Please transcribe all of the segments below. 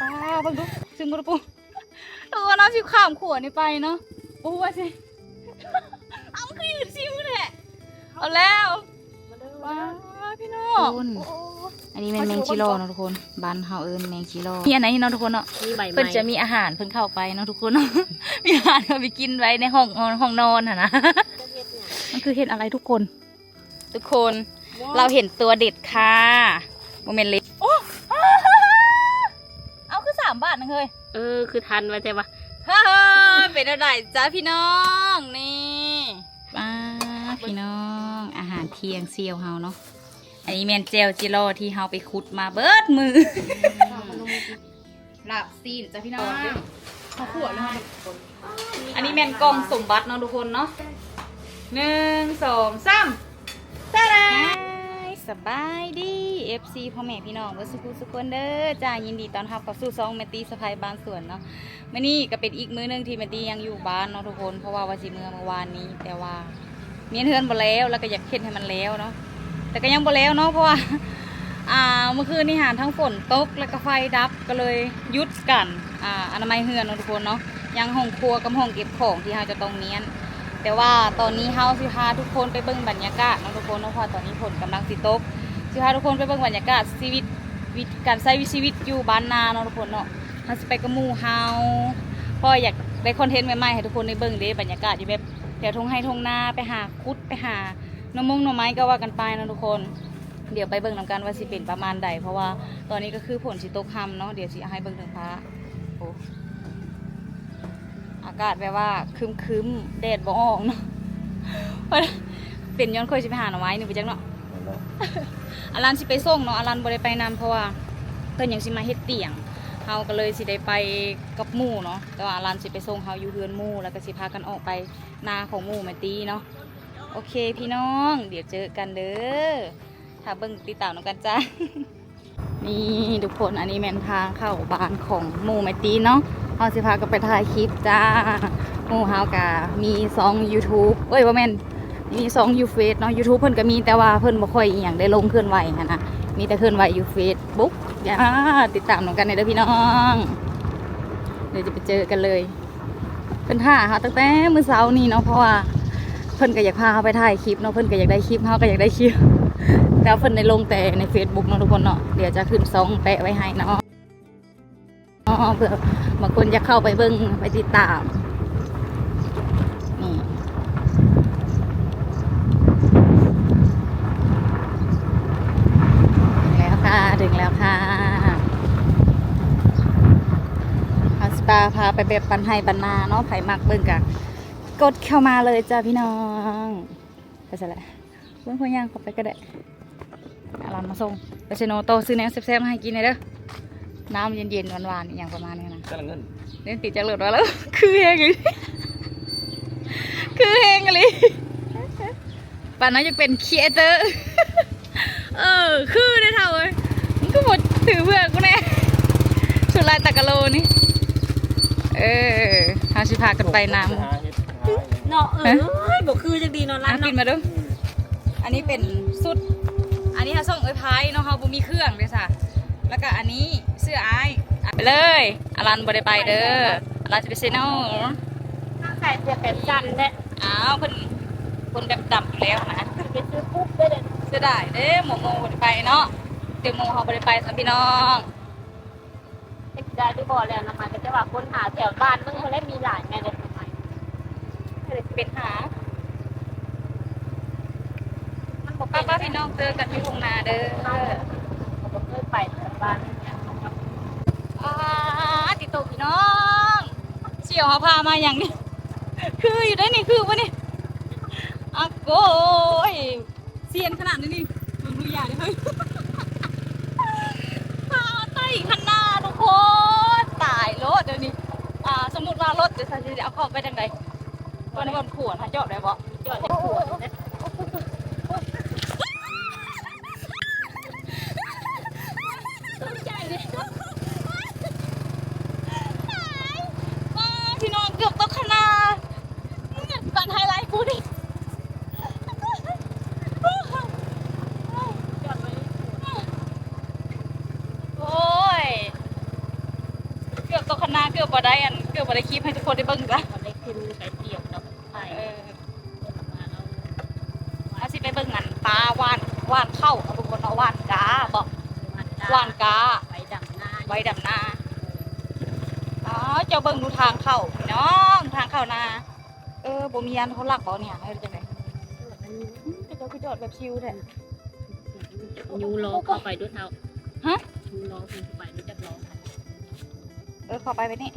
ປ້າ ເບິ່ງດູ ຊຶມບໍ່ລະປູ ທຸກຄົນ ເຮົາຊິຂ້າມຂົວນີ້ໄປເນາະ ບໍ່ຮູ້ວ່າຊິ ເອົາ ຄືຢືນຊິວແທ້ ເອົາແລ້ວ ວ້າ ພີ່ນ້ອງ ອັນນີ້ແມ່ນແມງຈີລໍເນາະທຸກຄົນ ບ້ານເຮົາເອີ້ນແມງຈີລໍ ມີອັນໃດເນາະທຸກຄົນເນາະ ມີໃບໄມ້ ເພິ່ນຈະມີອາຫານເພິ່ນເຂົ້າໄປເນາະທຸກຄົນເນາະ ມີອາຫານເຂົາໄປກິນໄວ້ໃນຫ້ອງ ຫ້ອງນອນຫັ້ນນະ ມັນຄືເຫັດອະໄລທຸກຄົນ ທຸກຄົນ ລາວເຫັນຕົວເດັດຄ່າ ບໍ່ແມ່ນເລັກ ໂອ້ ເອົາ ຄືສາມບາດໜຶ່ງເຮີ້ຍ ເອີ ຄືທັນວ່າແທ້ວະ ເຮີ້ຍ ເປັນແນວໃດຈ້າພີ່ນ້ອງ ນີ້ ປ້າ ພີ່ນ້ອງ ອາຫານທ່ຽງສ່ຽວເຮົາເນາະ ອັນນີ້ແມ່ນແຈ່ວຈີລໍທີ່ເຮົາໄປຂຸດມາເບິດມື້ ລາບຊີ້ນຈ້າພີ່ນ້ອງ ເຂົ້າຄົວເນາະ ອັນນີ້ແມ່ນກ່ອງສົມບັດເນາະທຸກຄົນເນາະ ໜຶ່ງ ສອງ ສາມ ຕາດາ ສະບາຍດີ ເອັຟຊີ ພໍ່ແມ່ພີ່ນ້ອງເບິດສູ່ຜູ້ສູ່ຄົນເດີຈ້າ ຍິນດີຕ້ອນຮັບເຂົ້າສູ່ຊ່ອງແມ່ຕີສະໃພ້ບ້ານສວນເນາະ ມື້ນີ້ກໍເປັນອີກມື້ໜຶ່ງທີ່ແມ່ຕີຍັງຢູ່ບ້ານເນາະທຸກຄົນ ເພາະວ່າວ່າຊິເມືອມື້ວານນີ້ ແຕ່ວ່າ ເມນເຮືອນບໍ່ແລ້ວ ແລ້ວກໍຢາກເຮັດໃຫ້ມັນແລ້ວເນາະ ແຕ່ກໍຍັງບໍ່ແລ້ວເນາະ ເພາະວ່າ ອ່າ ມື້ຄືນນີ້ຫັ້ນທັງຝົນຕົກ ແລ້ວກໍໄຟດັບ ກໍເລີຍຢຸດການ ອ່າ ອະນາໄມເຮືອນເນາະທຸກຄົນເນາະ ຍັງຫ້ອງຄົວກັບຫ້ອງເກັບຂອງທີ່ເຮົາຈະຕ້ອງມ້ຽນ ແຕ່ວ່າຕອນນີ້ເຮົາຊິພາທຸກຄົນໄປເບິ່ງບັນຍາກາດເນາະທຸກຄົນເນາະ ເພາະວ່າຕອນນີ້ຝົນກຳລັງຊິຕົກ ຊິພາທຸກຄົນໄປເບິ່ງບັນຍາກາດຊີວິດ ວິ ການໃຊ້ຊີວິດຢູ່ບ້ານນາເນາະທຸກຄົນເນາະ ເຮົາຊິໄປກັບໝູ່ເຮົາ ເພາະວ່າຢາກໄດ້ຄອນເທັນໃໝ່ໆ ໃຫ້ທຸກຄົນໄດ້ເບິ່ງເດ້ ບັນຍາກາດຢູ່ແບບ ແຖວທົ່ງໄຮ່ທົ່ງນາ ໄປຫາຂຸດ ໄປຫາໜໍ່ມົງໜໍ່ໄມ້ກໍວ່າກັນໄປເນາະທຸກຄົນ ດຽວໄປເບິ່ງນຳກັນວ່າຊິເປັນປະມານໃດ ເພາະວ່າຕອນນີ້ກໍຄືຝົນຊິຕົກຮຳເນາະ ດຽວຊິເອົາໃຫ້ເບິ່ງເທິງຟ້າ ໂອ້ ອາກາດແບບວ່າຄຶ້ມໆ ແດດບໍ່ອອກເນາະ ເປັນຍ້ອນຂ້ອຍຊິໄປຫາໜໍ່ໄມ້ນີ້ໄປຈັກເນາະ ອາລັນຊິໄປສົ່ງເນາະ ອາລັນບໍ່ໄດ້ໄປນຳ ເພາະວ່າເພິ່ນຍັງຊິມາເຮັດຕຽງ ເຮົາກໍເລີຍຊິໄດ້ໄປກັບໝູ່ເນາະ ແຕ່ວ່າອາລັນຊິໄປສົ່ງເຮົາຢູ່ເຮືອນໝູ່ ແລ້ວກໍຊິພາກັນອອກໄປ ນາຂອງໝູ່ແມ່ຕີເນາະ ໂອເຄພີ່ນ້ອງ ດຽວເຈີກັນເດີ ຖ້າເບິ່ງຕິດຕາມນຳກັນຈ້າ ນີ້ທຸກຄົນ ອັນນີ້ແມ່ນທາງເຂົ້າບ້ານຂອງໝູ່ແມ່ຕີເນາະ ເຮົາຊິພາກັນໄປຖ່າຍຄລິບຈ້າ ໝູ່ເຮົາກະມີຊ່ອງຢູທູບ ເອີຍ ບໍ່ແມ່ນ ມີຊ່ອງຢູເຟສເນາະ ຢູທູບເພິ່ນກະມີ ແຕ່ວ່າເພິ່ນບໍ່ຄ່ອຍອີ່ຫຍັງໄດ້ລົງເຄື່ອນໄຫວຫັ້ນນະ ມີແຕ່ເຄື່ອນໄຫວຢູ່ເຟສບຸກ ຢ່າ ຕິດຕາມນຳກັນແດ່ເດີພີ່ນ້ອງ ດຽວຈະໄປເຈີກັນເລີຍ ເພິ່ນຖ້າເຮົາຕັ້ງແຕ່ມື້ເຊົ້ານີ້ເນາະ ເພາະວ່າເພິ່ນກໍຢາກພາເຮົາໄປຖ່າຍຄລິບເນາະ ເພິ່ນກໍຢາກໄດ້ຄລິບ ເຮົາກໍຢາກໄດ້ຄລິບ ແຕ່ວ່າເພິ່ນໄດ້ລົງແຕ່ໃນເຟສບຸກເນາະທຸກຄົນເນາະ ດຽວຈະຂຶ້ນຊ່ອງແປະໄວ້ໃຫ້ເນາະ ເພື່ອບາງຄົນຢາກເຂົ້າໄປເບິ່ງໄປຕິດຕາມ ນີ້ ເຖິງແລ້ວຄ່ະ ເຖິງແລ້ວຄ່ະ ເຮົາຊິພາ ພາໄປແບບປັນໄຮ່ປັນນາເນາະ ໃຜມັກເບິ່ງກະກົດເຂົ້າມາເລີຍຈ້າພີ່ນ້ອງ ໄປໃສລະ ເບິ່ງພວກຍ່າງເຂົ້າໄປກໍໄດ້ ອາລັນມາສົ່ງ ໄປເຊໂນຕໍ່ ຊື້ແນວແຊບໆມາໃຫ້ກິນແດ່ເດີ ນ້ຳເຢັນໆ ຫວານໆ ອີ່ຫຍັງປະມານນີ້ນະ ແຕ່ລະເງິນ ເດ້ ຕິດຈາກລົດມາແລ້ວ ຄືແຮງອີ່ຫຼີ ຄືແຮງອີ່ຫຼີ ປານນັ້ນຢາກເປັນຄຣີເອເຕີ ເອີ ຄືເດ້ເຖົ້າເອີຍ ມຶງຄືບໍ່ຖືເພື່ອກູແດ່ ຊຸດລາຍຕາກະໂລນີ້ ເອີ ເຮົາຊິພາກັນໄປນຳ ເນາະ ເອີ ບໍ່ຄືຈັກດີເນາະ ລານເນາະ ມາເບິ່ງ ອັນນີ້ເປັນຊຸດ ອັນນີ້ເຮົາສົ່ງເອື້ອຍໄພເນາະ ເຮົາບໍ່ມີເຄື່ອງເດ້ຊະ ແລ້ວກະອັນນີ້ເສື້ອອ້າຍ ໄປເລີຍ ອາລັນບໍ່ໄດ້ໄປເດີ ອາລັນຊິໄປເຊໂນ ໃສ່ເສື້ອແຂນສັ້ນແຫຼະ ອ້າວ ເພິ່ນຄົນດຳໆຢູ່ແລ້ວນະ ຊິໄປຊື້ປຸບເດີ ເສຍດາຍເດ້ ໂມໂມບໍ່ໄດ້ໄປເນາະ ເດໂມເຮົາບໍ່ໄດ້ໄປຊະພີ່ນ້ອງ ຈັກຊິໄດ້ຫຼືບໍ່ແລ້ວ ໜໍ່ໄມ້ກໍຈະວ່າຄົ້ນຫາແຖວບ້ານເບິ່ງ ເພິ່ນແຫຼະມີຫຼາຍແນ່ເດ້ ໜໍ່ໄມ້ ເປັນຫາ ມັນບໍ່ ປ້າໆ ພີ່ນ້ອງ ເຈີກັນຢູ່ທົ່ງນາເດີ ເຮົາບໍ່ເຄີຍໄປແຖວບ້ານ ອາ ຕິໂຕ ພີ່ນ້ອງ ສ່ຽວເຮົາພາມາຫຍັງນີ້ ຄືຢູ່ເດ້ນີ້ ຄືບໍ່ນີ້ ອາໂກຍ ຊຽນຂະໜາດນີ້ນີ້ ເບິ່ງດູຢ່າເດ້ ພາໄຕ່ຄັນນາທຸກຄົນ ຕາຍໂລດດຽວນີ້ ອ່າ ສົມມຸດວ່າລົດຈະ ຊິເອົາເຂົ້າໄປຈັ່ງໃດ ບ່ອນ ບ່ອນຂວດຫາຈອດໄດ້ບໍ່ ຈອດໃນຂວດເດ້ ໂອ້ຍ ພີ່ນ້ອງ ເກືອບຕົກຄັນນາ ບັດໄຮໄລກູນີ້ ຈອດໄວ້ ເກືອບບໍ່ໄດ້ອັນ ເກືອບບໍ່ໄດ້ຄລິບໃຫ້ທຸກຄົນໄດ້ເບິ່ງຊະ ໄດ້ຂຶ້ນໄປທ່ຽວເນາະ ເອີ ເຮົາຊິໄປເບິ່ງອັນປາຫວ່ານ ຫວ່ານເຂົ້າເນາະທຸກຄົນເນາະ ຫວ່ານກ້າບໍ ຫວ່ານກ້າ ໄວ້ດຳນາ ໄວ້ດຳນາ. ອ້າວ ເຈົ້າເບິ່ງດູທາງເຂົ້າພີ່ນ້ອງ ທາງເຂົ້ານາ. ເອີ ບໍ່ມີອັນຄົນລັກບໍ່ນີ້ ເຮັດຈັ່ງໃດ? ເຂົາເຈົ້າຄືຈອດແບບຊິວແທ້. ຢູລໍເຂົ້າໄປດູເຖົ້າ. ຮະ? ຢູລໍເຂົ້າໄປດູຈັກລໍ. ເອີ ເຂົ້າໄປແບບນີ້.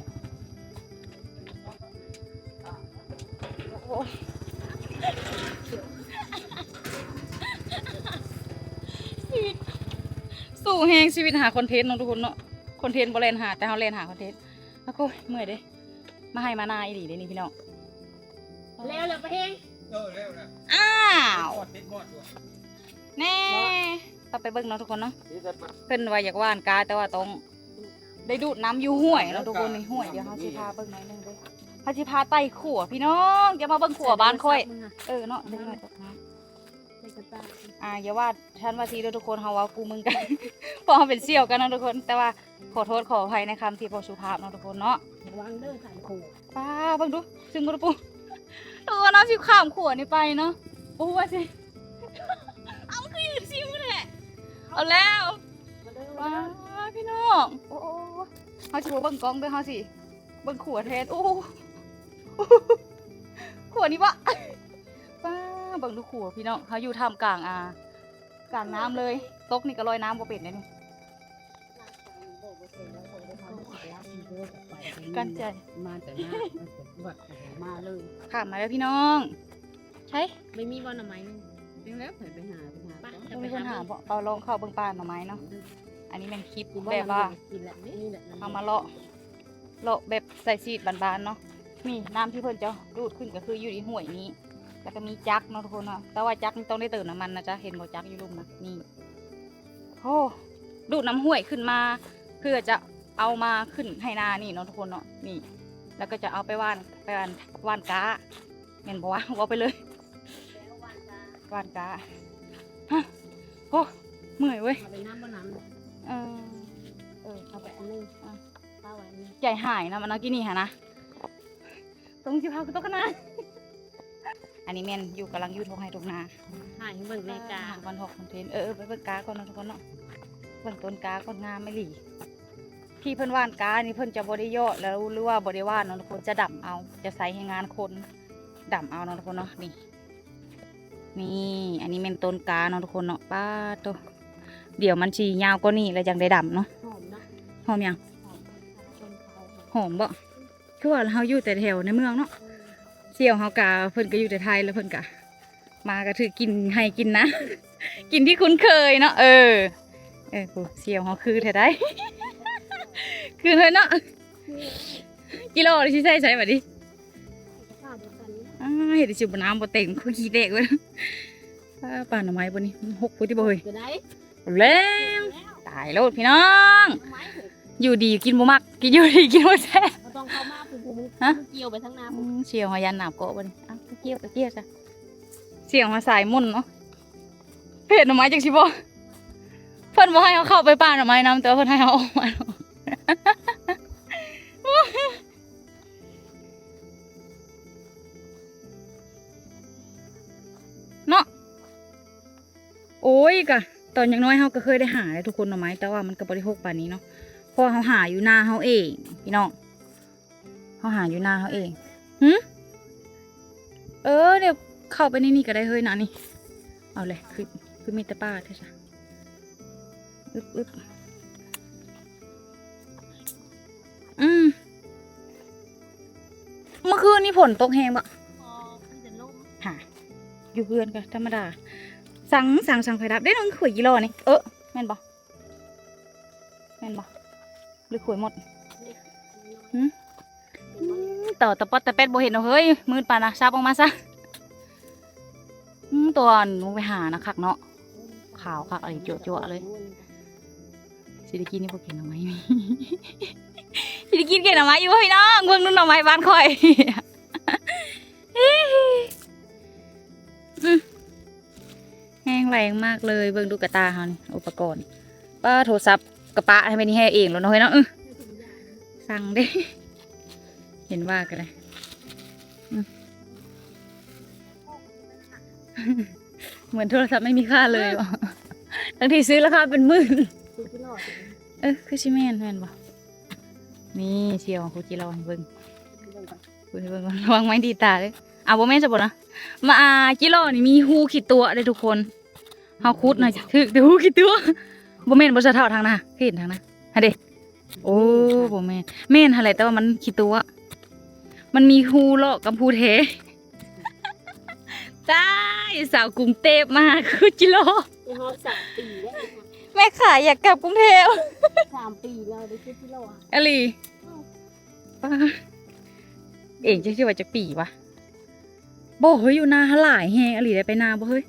ໂອ້ຍ ສູ້ແຮງຊີວິດຫາຄອນເທັນເນາະທຸກຄົນເນາະ. ຄອນເທັນບໍ່ແລ່ນຫາ ແຕ່ເຮົາແລ່ນຫາຄອນເທັນ. ໂອ້ຍ ເມື່ອຍເດ້. ມາໄຮ່ມານາອີ່ຫຼີເດ້ນີ້ພີ່ນ້ອງ. ແລ້ວແລ້ວປະເຮັງ. ເອີ ແລ້ວແລ້ວ. ອ້າວ ຕິດມອດ ຕິດມອດຢູ່. ແນ່ ຕ້ອງໄປເບິ່ງເນາະທຸກຄົນເນາະ. ເພິ່ນວ່າຢາກຫວ່ານກ້າ ແຕ່ວ່າຕ້ອງໄດ້ດູດນ້ຳຢູ່ຫ້ວຍເນາະທຸກຄົນ. ນີ້ຫ້ວຍ ດຽວເຮົາຊິພາເບິ່ງໜ້ອຍໜຶ່ງເດີ. ເຮົາຊິພາໄຕ່ຂົວພີ່ນ້ອງ ຈະມາເບິ່ງຂົວບ້ານຂ້ອຍ. ເອີເນາະ ເດັກນ້ອຍຕົກນ້ຳ. ອ່າ ຢ່າວ່າ ທ່ານວ່າຊີ້ເດີທຸກຄົນ ເຮົາເວົ້າກູ່ມຶງກັນ ເພາະເຮົາເປັນສ່ຽວກັນເນາະທຸກຄົນ. ແຕ່ວ່າຂໍໂທດຂໍອະໄພໃນຄຳທີ່ບໍ່ສຸພາບເນາະທຸກຄົນເນາະ. ລະວັງເດີ ຂ້າມຂົວ. ປ້າ ເບິ່ງດູ ຊຶ່ງບໍ່ໄດ້ປູ ເອີ ນ້ຳຊິຂ້າມຂົວນີ້ໄປເນາະ. ບໍ່ຮູ້ວ່າຊິ ເອົາ ຄືຢືນຊິວແທ້. ເອົາແລ້ວ ມາເດີ ມາເດີ ວ້າ ພີ່ນ້ອງ. ໂອ້ ເຮົາຊິບໍ່ເບິ່ງກ້ອງເດີ ເຮົາຊິເບິ່ງຂົວແທນ. ໂອ້ ຂົວນີ້ວະ. ປ້າ ເບິ່ງດູຂົວພີ່ນ້ອງ ເຮົາຢູ່ທ່າມກາງ ອ່າ ກາງນ້ຳເລີຍ. ຕົກນີ້ກໍລອຍນ້ຳບໍ່ເປັນເດ້ນີ້. ກັ້ນໃຈ ມາແຕ່ໜ້າວັດມາເລີຍ. ຂ້າມມາແລ້ວພີ່ນ້ອງ. ໃຊ່ ບໍ່ມີບໍ່ໜໍ່ໄມ້ໜຶ່ງ. ຈັ່ງແລ້ວ ໃຜໄປຫາ ໄປຫາ ບໍ່ມີຄົນຫາບໍ່? ເອົາລອງເຂົ້າເບິ່ງປ່າໜໍ່ໄມ້ເນາະ. ອັນນີ້ແມ່ນຄລິບແບບວ່າ ກິນແລ້ວ ນີ້ແຫຼະ ເຮົາມາເລາະ ເລາະແບບໃສ່ຊີດບ້ານໆເນາະ. ນີ້ນ້ຳທີ່ເພິ່ນຈະດູດຂຶ້ນກໍຄືຢູ່ໃນຫ້ວຍນີ້ ແລ້ວກໍມີຈັກເນາະທຸກຄົນເນາະ. ແຕ່ວ່າຈັກນີ້ຕ້ອງໄດ້ເຕີມນ້ຳມັນນະຈະ ເຫັນບໍ່ ຈັກຢູ່ລຸ່ມນະ. ນີ້ ໂອ້ ດູດນ້ຳຫ້ວຍຂຶ້ນມາ ເພື່ອຈະເອົາມາຂຶ້ນໄຮ່ນານີ້ເນາະທຸກຄົນເນາະ. ນີ້ ແລ້ວກໍຈະເອົາໄປຫວ່ານ ໄປຫວ່ານ ຫວ່ານກ້າ ແມ່ນບໍ່ວະ? ເວົ້າໄປເລີຍ ຫວ່ານກ້າ. ຮະ ໂອ້ ເມື່ອຍເວີຍ. ເອົາໄປນ້ຳບໍ່ນ້ຳ. ເອີ ເອີ ເອົາໄປອັນໜຶ່ງ ອ່ະ ເອົາໄວ້ອັນໜຶ່ງ. ໃຈຫາຍນຳ ອັນນັ້ນກີ້ນີ້ຫັ້ນນະ. ຕົງຊິພາໄປຕົກກັນນະ. ອັນນີ້ແມ່ນຢູ່ ກຳລັງຢູ່ທົ່ງໄຮ່ທົ່ງນາ. ຖ່າຍໃຫ້ເບິ່ງແນ່ກາ ຫາວັນຮອກຄອນເທັນ. ເອີ ເອີ ໄປເບິ່ງກາກ່ອນເນາະທຸກຄົນເນາະ. ເບິ່ງຕົ້ນກາກ່ອນ ງາມອີ່ຫຼີ. ທີ່ເພິ່ນຫວ່ານການີ້ ເພິ່ນຈະບໍ່ໄດ້ຢອດແລ້ວ ຫຼືວ່າບໍ່ໄດ້ຫວ່ານເນາະທຸກຄົນ ຈະດຳເອົາ ຈະໃຊ້ແຮງງານຄົນດຳເອົາເນາະທຸກຄົນເນາະ. ນີ້ ນີ້ ອັນນີ້ແມ່ນຕົ້ນກາເນາະທຸກຄົນເນາະ. ປາດໂທ້ ດຽວມັນຊິຍາວກວ່ານີ້ແລ້ວຈັ່ງໄດ້ດຳເນາະ. ຫອມນະ ຫອມຫຍັງ? ຫອມ ຫອມບໍ? ຄືວ່າເຮົາຢູ່ແຕ່ແຖວໃນເມືອງເນາະ. ສ່ຽວເຮົາກະ ເພິ່ນກະຢູ່ແຕ່ໄທ ແລ້ວເພິ່ນກະມາກະຖືກກິນໄຮ່ກິນນາ ກິນທີ່ຄຸ້ນເຄີຍເນາະ. ເອີ ເອີ ຜູ້ສ່ຽວເຮົາຄືແທ້ໃດ ຄືເລີຍເນາະ. ກິໂລນີ້ຊິໃສ່ໃສບາດນີ້? ອ່າ ເຮັດຊິບໍ່ນ້ຳບໍ່ເຕັມ ຄືຂີ້ແຕກເວີຍ. ອ່າ ປ່າໜໍ່ໄມ້ບໍ່ນີ້ ມັນຫົກພຸ້ນຕິບໍ່ເຮີ້ຍ? ແລ້ວ ຕາຍໂລດພີ່ນ້ອງ. ຢູ່ດີກິນບໍ່ມັກ ກິນ ຢູ່ດີກິນບໍ່ແຊບ. ບໍ່ຕ້ອງເຂົ້າມາ ຜູ້ ຜູ້ ຜູ້ກ່ຽວໄປທາງໜ້າ. ອືມ ສ່ຽວເຮົາຢ້ານໜາວເກາະບໍ່ນີ້? ເອົ້າ ກ່ຽວ ໄປກ່ຽວຊະ. ສ່ຽວເຮົາສາຍໝຸ່ນເນາະ. ເຮັດໜໍ່ໄມ້ຈັກຊິບໍ່ ເພິ່ນບໍ່ໃຫ້ເຮົາເຂົ້າໄປປ່າໜໍ່ໄມ້ນຳ ແຕ່ວ່າເພິ່ນໃຫ້ເຮົາອອກມາເນາະ. ເນາະ ໂອ້ຍ ກະຕອນຍັງນ້ອຍເຮົາກໍເຄີຍໄດ້ຫາແຫຼະທຸກຄົນໜໍ່ໄມ້ ແຕ່ວ່າມັນກໍບໍ່ໄດ້ຮົກປານນີ້ເນາະ ເພາະວ່າເຮົາຫາຢູ່ນາເຮົາເອງພີ່ນ້ອງ ເຮົາຫາຢູ່ນາເຮົາເອງ. ຫື ເອີ ດຽວເຂົ້າໄປໃນນີ້ກໍໄດ້ເຮີ້ຍນະນີ້. ເອົາແຫຼະ ຄື ຄືມີແຕ່ປ່າແທ້ຊະ. ອຶບ ອຶບ ອືມ ເມື່ອຄືນນີ້ຝົນຕົກແຮງບໍ່? ບໍ່ ມີແຕ່ລົມ. ຫາ ຢູ່ເຮືອນກໍທຳມະດາ. ສັງ ສັງ ສັງໄຟດັບເດ້ ນ້ອງ ຂວຍກີ່ຫຼໍ່ນີ້. ເອີ ແມ່ນບໍ່? ແມ່ນບໍ່ ຫຼືຂວຍໝົດ? ຫື ອືມ ຕໍ່ຕະປອດຕະແປດບໍ່ເຫັນດອກເຮີ້ຍ ມືດປານນະ ສັບອອກມາຊະ. ອືມ ຕອນລົງໄປຫານະຄັກເນາະ ຂາວຄັກອີ່ຫຼີ ຈົວະໆເລີຍ. ຊິໄດ້ກິນຢູ່ບໍ່ແກງໜໍ່ໄມ້? ຊິໄດ້ກິນແກງໜໍ່ໄມ້ຢູ່ບໍ່ພີ່ນ້ອງ? ເບິ່ງໜໍ່ໄມ້ບ້ານຂ້ອຍ. ອືມ ແຮງແຮງມາກເລີຍ. ເບິ່ງດູກະຕາເຮົານີ້ ອຸປະກອນ ປ້າ ໂທລະສັບກະປະໃຫ້ແມ່ນີ້ໃຫ້ເອງໂລດເນາະເຮີ້ຍເນາະ. ອື ສັ່ງเด้ เห็นว่าก็ได้ อืม เหมือนโทรศัพท์ไม่มีค่าเลยบ่ ทั้งที่ซื้อราคาเป็นหมื่น เออ คือสิแม่น แม่นบ่ นี่ เสี่ยวของครูจิรอให้เบิ่ง เบิ่งก่อน เบิ่งก่อน ระวังไม้ดีดตาเด้อ อ้าว บ่แม่นซะบ่นะ มา อ่า จิรอนี่มีฮูขี้ตั๋วเด้อทุกคน เฮาขุดน่ะถืกแต่ฮูขี้ตั๋ว บ่แม่นบ่ สะเทาะทางหน้า คือเห็นทางหน้า หั่นเด้ โอ้ บ่แม่น แม่นหั่นแหละ แต่ว่ามันขี้ตั๋ว มันมีฮูเลาะกับฮูแท้ ตาย สาวกรุงเทพฯ มาหาครูจิรอ เฮาสามปีแล้ว แม่ขายอยากกลับกรุงเทพฯ สามปีแล้วเด้ครูจิรอ อีหลี ป้า เองจักสิว่าจักปีวะ บ่ เฮ้ย อยู่นาหาหลายแฮงอีหลี ได้ไปนาบ่เฮ้ย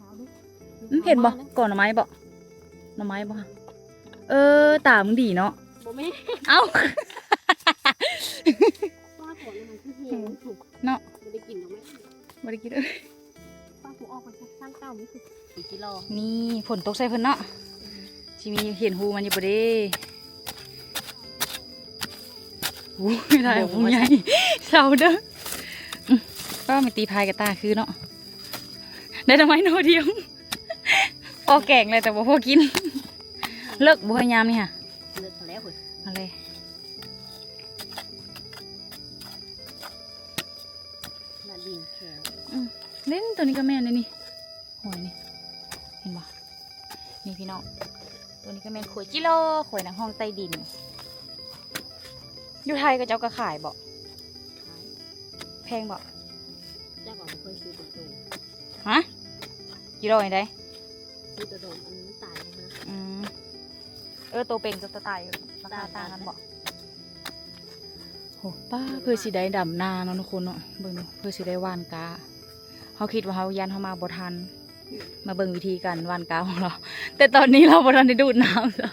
มันเห็นบ่ กอหน่อไม้บ่ หน่อไม้บ่ เออ ตามึงดีเนาะ บ่แม่น เอ้า ว่าฝนมันคือแฮง เนาะ บ่ได้กินดอกแม่ บ่ได้กิน เอ้ย ป้า กูออกไปซะ ทางเก่านี่คือ ครูจิรอ นี่ฝนตกใส่เพิ่นเนาะ สิมีเห็นฮูมันอยู่บ่เด้ โอ้ย ได้ บ่ พุงใหญ่ เซาเด้อ อืม ก็มาตีพายกับตาคือเนาะ ได้หน่อไม้หน่อเดียว พอแกงเลยแต่บ่พอกิน เลิกบ่ยามนี่ค่ะ เลิกแล้วเฮ้ย เอาเลย หน้าดินแข็ง อืม เล่นตัวนี้ก็แม่นเลยนี่ หอยนี่ เห็นบ่ นี่พี่น้อง ตัวนี้ก็แม่นขวยจิโล ขวยนางห้องใต้ดิน อยู่ไทยก็เจ้าก็ขายบ่ ขาย แพงบ่ จักว่าบ่เคยซื้อเป็นตัว ฮะ จิโลนี่ได๋ ซื้อตัวโดน อันนี้มันตายแล้วนะ อืม เออ โตเป็นกับโตตาย ราคาต่างกันบ่ โห ป้า เพื่อสิได้ดำนาเนาะทุกคนเนาะ เบิ่งดู เพื่อสิได้หว่านกล้า เฮาคิดว่าเฮา ย่านเฮามาบ่ทัน มาเบิ่งวิธีการหว่านกล้าของเรา แต่ตอนนี้เราบ่ทันได้ดูดน้ำซ้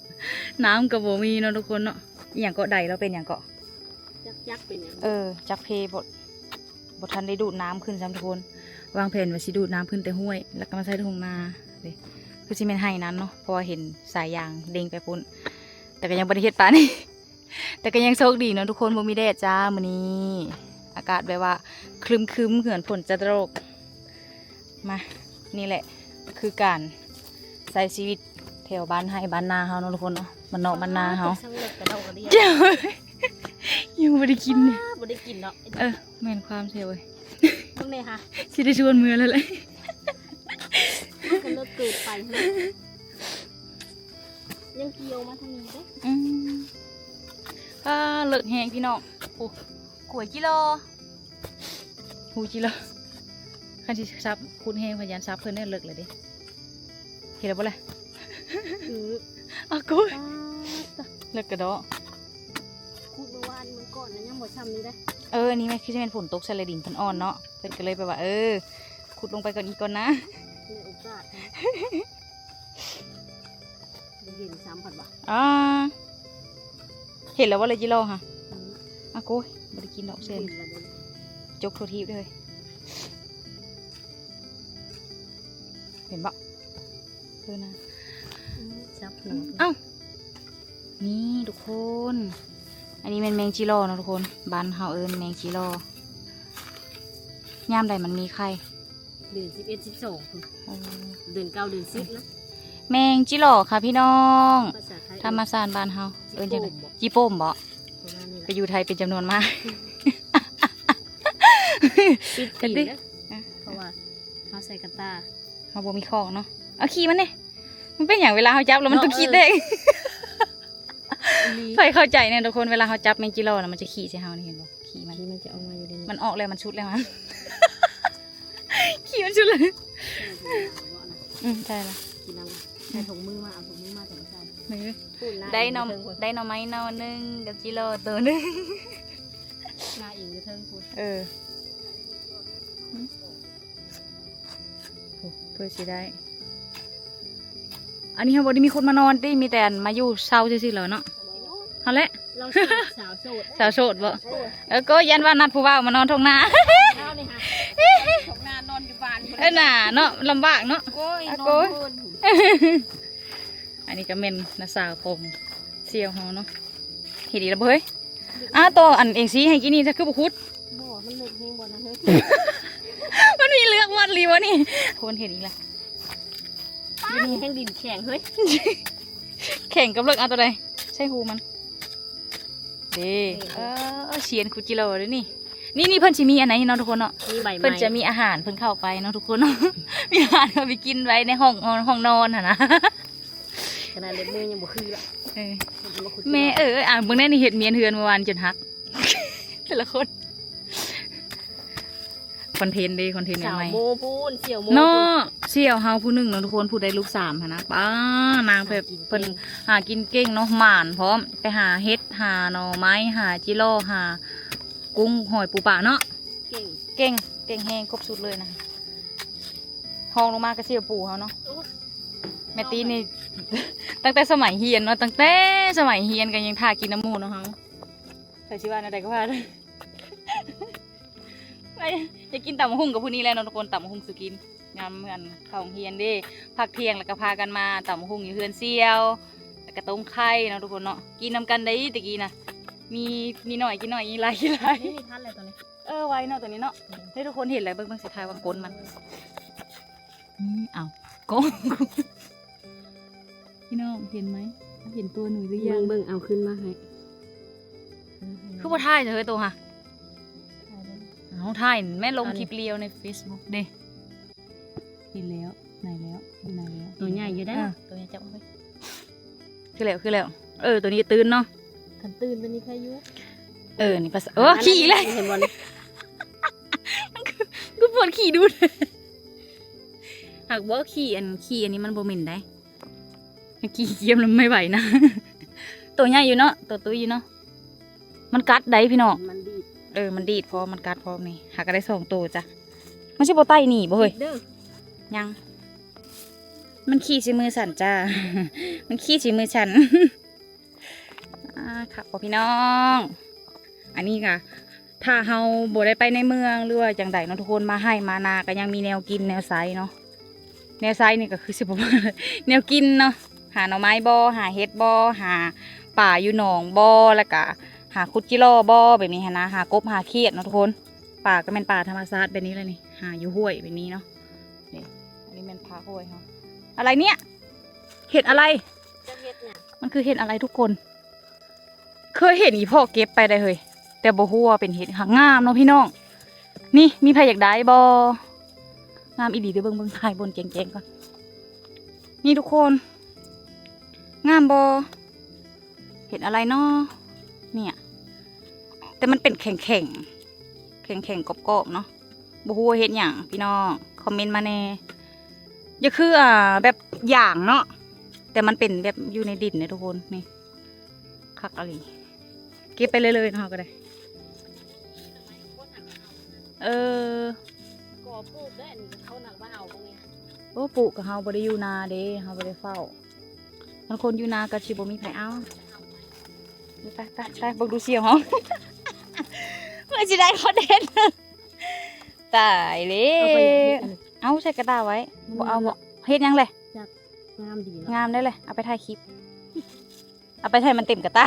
ำ น้ำก็บ่มีเนาะทุกคนเนาะ อีหยังเกาะ ใดเราเป็นหยังเกาะ จัก จักเป็นหยัง เออ จักเพบ่ บ่ทันได้ดูดน้ำขึ้นซ้ำทุกคน วางแผนว่าสิดูดน้ำขึ้นแต่ห้วย แล้วก็มาใส่ทุ่งนาเด้ คือสิแม่นไฮ่นั้นเนาะ เพราะว่าเห็นสายยางเด้งไปพุ้น แต่ก็ยังบ่ได้เฮ็ดปานนี้ แต่ก็ยังโชคดีเนาะทุกคน บ่มีแดดจ้ามื้อนี้ อากาศแบบว่าครึ้มๆ เหมือนฝนจะตก มา นี่แหละคือการใช้ชีวิตแถวบ้านไฮ่บ้านนาเฮาเนาะทุกคนเนาะ บ้านนอกบ้านนาเฮา อ้าว ช่างเลิกกระดอกกระเดี่ย ยังบ่ได้กิน อ้า บ่ได้กินเนาะ เออ แม่นความแท้เว้ย เบิ่งแน่ฮะ สิได้ชวนเมือแล้วแหละ มันก็เลิกเกินไปนะ ยังเกี่ยวมาทางนี้เด้ อืม อ่า เลิกแฮงพี่น้อง โอ้ ขวยจิโล ฮูจิโล คันสิซับ ขุดแฮงพยานซับเพิ่นได้เลิกเลยเด้ เห็นแล้วบ่ล่ะ คือ อ้าว กู ป๊าดตะ เลิกกระดอก ขุดเมื่อวานมื้อก่อนนะยังบ่ช่ำนี่เด้ เออ อันนี้แม่นคือสิแม่นฝนตกใส่แล้วดินเพิ่นอ่อนเนาะ เพิ่นก็เลยแบบว่า เออ ขุดลงไปก่อนอีกก่อนนะ มีโอกาสนะ บ่เห็นซ้ำพัดว่ะ อ่า เห็นแล้วว่าเลยจิโลฮะ อืม อ่ะโก้ย บ่ได้กินดอกเซน เห็นแล้วเด้ จกทั่วทีบเลย เห็นบ่ เออนะ อืม จับหัว เอ้า นี่ทุกคน อันนี้แม่นแมงจิโลเนาะทุกคน บ้านเฮาเอิ้นแมงจิโล ยามใดมันมีไข่ เดือนสิบเอ็ด สิบสองพุ้น เออ เดือนเก้า เดือนสิบนะ แมงจิโลค่ะพี่น้อง ภาษาไทย ธรรมชาติบ้านเฮา เอิ้นจั่งใด จิโป้มบ่ จิโป้มบ่ ประมาณนี้แหละ ไปอยู่ไทยเป็นจำนวนมาก ปิดกินเด้อ อ่ะ เพราะว่าเฮาใส่กระต่า เฮาบ่มีคอกเนาะ เอาขี้มันเด้ มันเป็นหยังเวลาเฮาจับแล้วมันต้องขี้เด้ง อีหลี ใครเข้าใจเนี่ยทุกคน เวลาเฮาจับแมงจิโลนะมันจะขี้ใส่เฮานี่ เห็นบ่ ขี้มัน ขี้มันจะออกมาอยู่ในนี้ มันออกแล้ว มันชุดแล้วมัน ขี้มันชุดเลย อืม ใช่ละ กินน้ำ ใส่ถุงมือมา เอาถุงมือมาแต่บ่ใส่ เออ พูดนะ ได้หน่อ เทิงพู้น ได้หน่อไม้หน่อหนึ่งกับจิโลตัวหนึ่ง หน้าอิงอยู่เทิงพู้น เออ โอ้ เพื่อสิได้ อันนี้เฮาบ่ได้มีคนมานอนติ มีแต่อันมาอยู่เช่าซื่อๆ แล้วเนาะ เฮาแหละ เราโสด สาวโสด สาวโสดบ่ เออ เออ ก็ยันว่านัดผู้บ่าวมานอนท้องนา เอานี่ค่ะ ท้องนานอนอยู่บ้าน เออ น่าเนาะ ลำบากเนาะ โอ้ย อ่ะ นอน โก้ย โน่น อันนี้ก็แม่นน้าสาวของเสี่ยวเฮาเนาะ เห็นอีกแล้วบ่เฮ้ย ອ້າ ຕໍ່ອັນເອງຊີ້ໃຫ້ກິນນີ້ ເຈົ້າຄືບໍ່ຂຸດ? ບໍ່ ມັນເລິກແຮງບໍ່ນະເຮີ້ຍ. ມັນມີເລືອກວັດອີ່ຫຼີບໍ່ນີ້? ຄົນເຫັນອີກລະ ນີ້ແຮງດິນແຂງເຮີ້ຍ. ແຂງກັບເລິກ ເອົາຕົວໃດໃສ່ຫູມັນ? ເດ້ ເອີ ຊຽນຄຸຈິໂຣເດ້ນີ້. ນີ້ ນີ້ເພິ່ນຊິມີອັນໃດເນາະທຸກຄົນເນາະ ມີໃບໄມ້ ເພິ່ນຈະມີອາຫານເພິ່ນເຂົ້າໄປເນາະທຸກຄົນເນາະ. ມີອາຫານເຂົ້າໄປກິນໄວ້ໃນຫ້ອງ ຫ້ອງນອນຫັ້ນນະ. ຂະໜາດເລັບມືຍັງບໍ່ຄືລະ. ເອີ ແມ່ເອີຍ ອ່າ ເບິ່ງແດ່ນີ້ ເຮັດມຽນເຮືອນມື້ວານຈົນຫັກ ແຕ່ລະຄົນ. ຄອນເທັນເດ້ ຄອນເທັນໃໝ່ໆ ສາວໂມພຸ້ນ ສ່ຽວໂມເນາະ ພຸ້ນ ສ່ຽວເຮົາຜູ້ໜຶ່ງເນາະທຸກຄົນ ຜູ້ໄດ້ລູກສາມຫັ້ນນະ. ປ້າ ນາງແບບ ຫາກິນເກັ່ງ ເພິ່ນຫາກິນເກັ່ງເນາະ ໝານພ້ອມ ໄປຫາເຫັດ ຫາໜໍ່ໄມ້ ຫາຈິໂຣ ຫາກຸ້ງ ຫອຍ ປູປາເນາະ. ເກັ່ງ ເກັ່ງ ເກັ່ງແຮງ ຄົບຊຸດເລີຍນະ. ຮອງລົງມາກໍສ່ຽວປູເຮົາເນາະ. ໂອ້ຍ ແມ່ຕີນີ້ ຕັ້ງແຕ່ສະໄໝຮຽນເນາະ ຕັ້ງແຕ່ສະໄໝຮຽນກໍຍັງຖ້າກິນນຳໝູ່ເນາະເຮົາ. ໃຜຊິວ່າແນວໃດກໍວ່າ ໄປ ຢາກກິນຕຳບັກຫຸ່ງກັບຜູ້ນີ້ແຫຼະເນາະທຸກຄົນ ຕຳບັກຫຸ່ງສູ່ກິນ ຍາມເມື່ອເຂົ້າໂຮງຮຽນເດ້ ພັກທ່ຽງແລ້ວກໍພາກັນມາຕຳບັກຫຸ່ງຢູ່ເຮືອນສ່ຽວ ແລ້ວກໍຕົ້ມໄຂ່ເນາະທຸກຄົນເນາະ ກິນນຳກັນໄດ໋ແຕ່ກີ້ນະ. ມີ ມີໜ້ອຍກິນໜ້ອຍ ມີຫຼາຍກິນຫຼາຍ. ນີ້ທັນແລ້ວຕົວນີ້ ເອີ ໄວເນາະຕົວນີ້ເນາະ. ອືມ ໃຫ້ທຸກຄົນເຫັນແລ້ວ ເບິ່ງ ເບິ່ງ ຊິຖ່າຍວ່າກົ້ນມັນ. ນີ້ ເອົາ ກ້ອງ ພີ່ນ້ອງເຫັນໄໝ? ເຫັນຕົວໜູຫຼືຍັງ? ເບິ່ງ ເບິ່ງ ເອົາຂຶ້ນມາໃຫ້. ຄືບໍ່ຖ່າຍເທື່ອໂຕຫະ? ເອົາ ຖ່າຍແມ່ນລົງຄລິບລຽວໃນເຟສບຸກເດ້. ເຫັນແລ້ວ ໄດ້ແລ້ວ ເຫັນແລ້ວ ຕົວໃຫຍ່ຢູ່ເດ້. ເອີ ຕົວໃຫຍ່ຈັບເອົາໄປ. ຄືແລ້ວ ຄືແລ້ວ. ເອີ ຕົວນີ້ຕື່ນເນາະ. ຄັນຕື່ນຕົວນີ້ໃຄຢູ່. ເອີ ນີ້ພາສາ ໂອ້ ຂີ້ອີກແລ້ວ ເຫັນບໍ່ນີ້? ຄື ຄືປວດຂີ້ດູດ. ຫາກບໍ່ ຂີ້ອັນ ຂີ້ອັນນີ້ມັນບໍ່ເໝັນໃດ໋. ຂີ້ກຽມແລ້ວໄມ່ໄຫວນະ. ໂຕໃຫຍ່ຢູ່ເນາະ ໂຕຕຸ້ຍຢູ່ເນາະ. ມັນກັດໄດ໋ພີ່ນ້ອງ ມັນດີດ. ເອີ ມັນດີດ ເພາະມັນກັດພ້ອມນີ້. ຫາກໍໄດ້ສອງໂຕຈ້ະ. ມັນຊິບໍ່ໄຕ່ໜີບໍ່ເຮີ້ຍ? ຍັງ. ມັນຂີ້ໃສ່ມືສັນຈ້າ ມັນຂີ້ໃສ່ມືສັນ. ອ່າ ຄັກບໍ່ພີ່ນ້ອງ? ອັນນີ້ກະ ຖ້າເຮົາບໍ່ໄດ້ໄປໃນເມືອງ ຫຼືວ່າຈັ່ງໃດເນາະທຸກຄົນ ມາໄຮ່ມານາກໍຍັງມີແນວກິນແນວໃຊ້ເນາະ. ແນວໃຊ້ນີ້ກໍຄືຊິບໍ່ວ່າ ແນວກິນເນາະ ຫາໜໍ່ໄມ້ບໍ່ ຫາເຫັດບໍ່ ຫາປາຢູ່ໜອງບໍ່ ແລ້ວກະຫາຂຸດຈິລໍບໍ່ ແບບນີ້ຫັ້ນນະ ຫາກົບຫາຂຽດເນາະທຸກຄົນ. ປາກໍແມ່ນປາທຳມະຊາດແບບນີ້ແຫຼະນີ້ ຫາຢູ່ຫ້ວຍແບບນີ້ເນາະ. ນີ້ ອັນນີ້ແມ່ນພາກຫ້ວຍເຮົາ. ອະໄລເນຍ? ເຫັດອະໄລ? ຈັກເຫັດຫຍັງ? ມັນຄືເຫັດອະໄລທຸກຄົນ? ເຄີຍເຫັນອີພໍ່ເກັບໄປໄດ໋ເຮີ້ຍ ແຕ່ບໍ່ຮູ້ວ່າເປັນເຫັດຫາງງາມເນາະພີ່ນ້ອງ. ນີ້ ມີໃຜຢາກໄດ້ບໍ່? ງາມອີ່ຫຼີເດີ້ ເບິ່ງ ເບິ່ງ ຖ່າຍບົນແຈ້ງໆກ່ອນ. ນີ້ທຸກຄົນ ງາມບໍ່? ເຫັດອະໄລເນາະ ເນຍ ແຕ່ມັນເປັນແຂງໆ ແຂງໆ ກອບໆ ເນາະ. ບໍ່ຮູ້ວ່າເຮັດຫຍັງ ພີ່ນ້ອງຄອມເມັນມາແດ່. ຢ່າຄື ອ່າ ແບບຢາງເນາະ ແຕ່ມັນເປັນແບບຢູ່ໃນດິນເດ້ທຸກຄົນ. ນີ້ ຄັກອີ່ຫຼີ ເກັບໄປເລື້ອຍໆ ເນາະ ເຮົາກໍໄດ້. ເອີ ກໍປູກໄດ້ ອັນນີ້ເຂົານັກມາເອົາພວກນີ້. ໂອ້ ປູກກໍເຮົາບໍ່ໄດ້ຢູ່ນາເດ້ ເຮົາບໍ່ໄດ້ເຝົ້າ. ບາງຄົນຢູ່ນາກໍຊິບໍ່ມີໃຜເອົາ. ໄປ ໄປ ໄປ ເບິ່ງດູສ່ຽວເຮົາ ເພື່ອຊິໄດ້ຄອນເທັນ. ຕາຍແລ້ວ ເອົາໄປຫຍັງເຮັດອັນນີ້? ເອົາໃສ່ກະຕ່າໄວ້. ບໍ່ເອົາບໍ່ ເຮັດຫຍັງແຫຼະ? ຈັກ ງາມດີເນາະ ງາມໄດ້ແຫຼະ ເອົາໄປຖ່າຍຄລິບ. ເອົາໄປໃຫ້ມັນເຕັມກະຕ່າ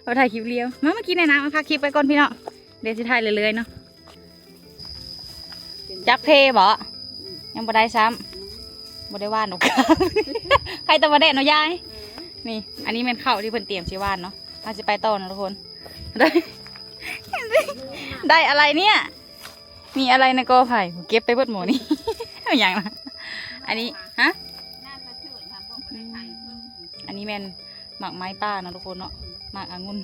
ເອົາໄປຖ່າຍຄລິບລຽວ. ມາ ມາກິນແດ່ນະ ມາພັກຄລິບໄວ້ກ່ອນພີ່ນ້ອງ ດຽວຊິຖ່າຍເລື້ອຍໆ ເນາະ. ຈັກເພບໍ່? ອືມ ຍັງບໍ່ໄດ້ຊ້ຳ ອືມ ບໍ່ໄດ້ຫວ່ານດອກ ໃຄແຕ່ວ່າແດດເນາະຍາຍ. ເອີ ນີ້ ອັນນີ້ແມ່ນເຂົ້າທີ່ເພິ່ນຕຽມຊິຫວ່ານເນາະ. ເຮົາຊິໄປຕໍ່ນະທຸກຄົນ. ໄດ້ ໄດ້ອະໄລເນຍ? ມີອະໄລໃນກໍໄຜ່ ເກັບໄປເບິດໝົດນີ້. ເອົາຫຍັງນະ? ອັນນີ້ ຮະ? ອືມ ອັນນີ້ແມ່ນໝາກໄມ້ປ່າເນາະທຸກຄົນເນາະ ໝາກອະງຸ່ນ.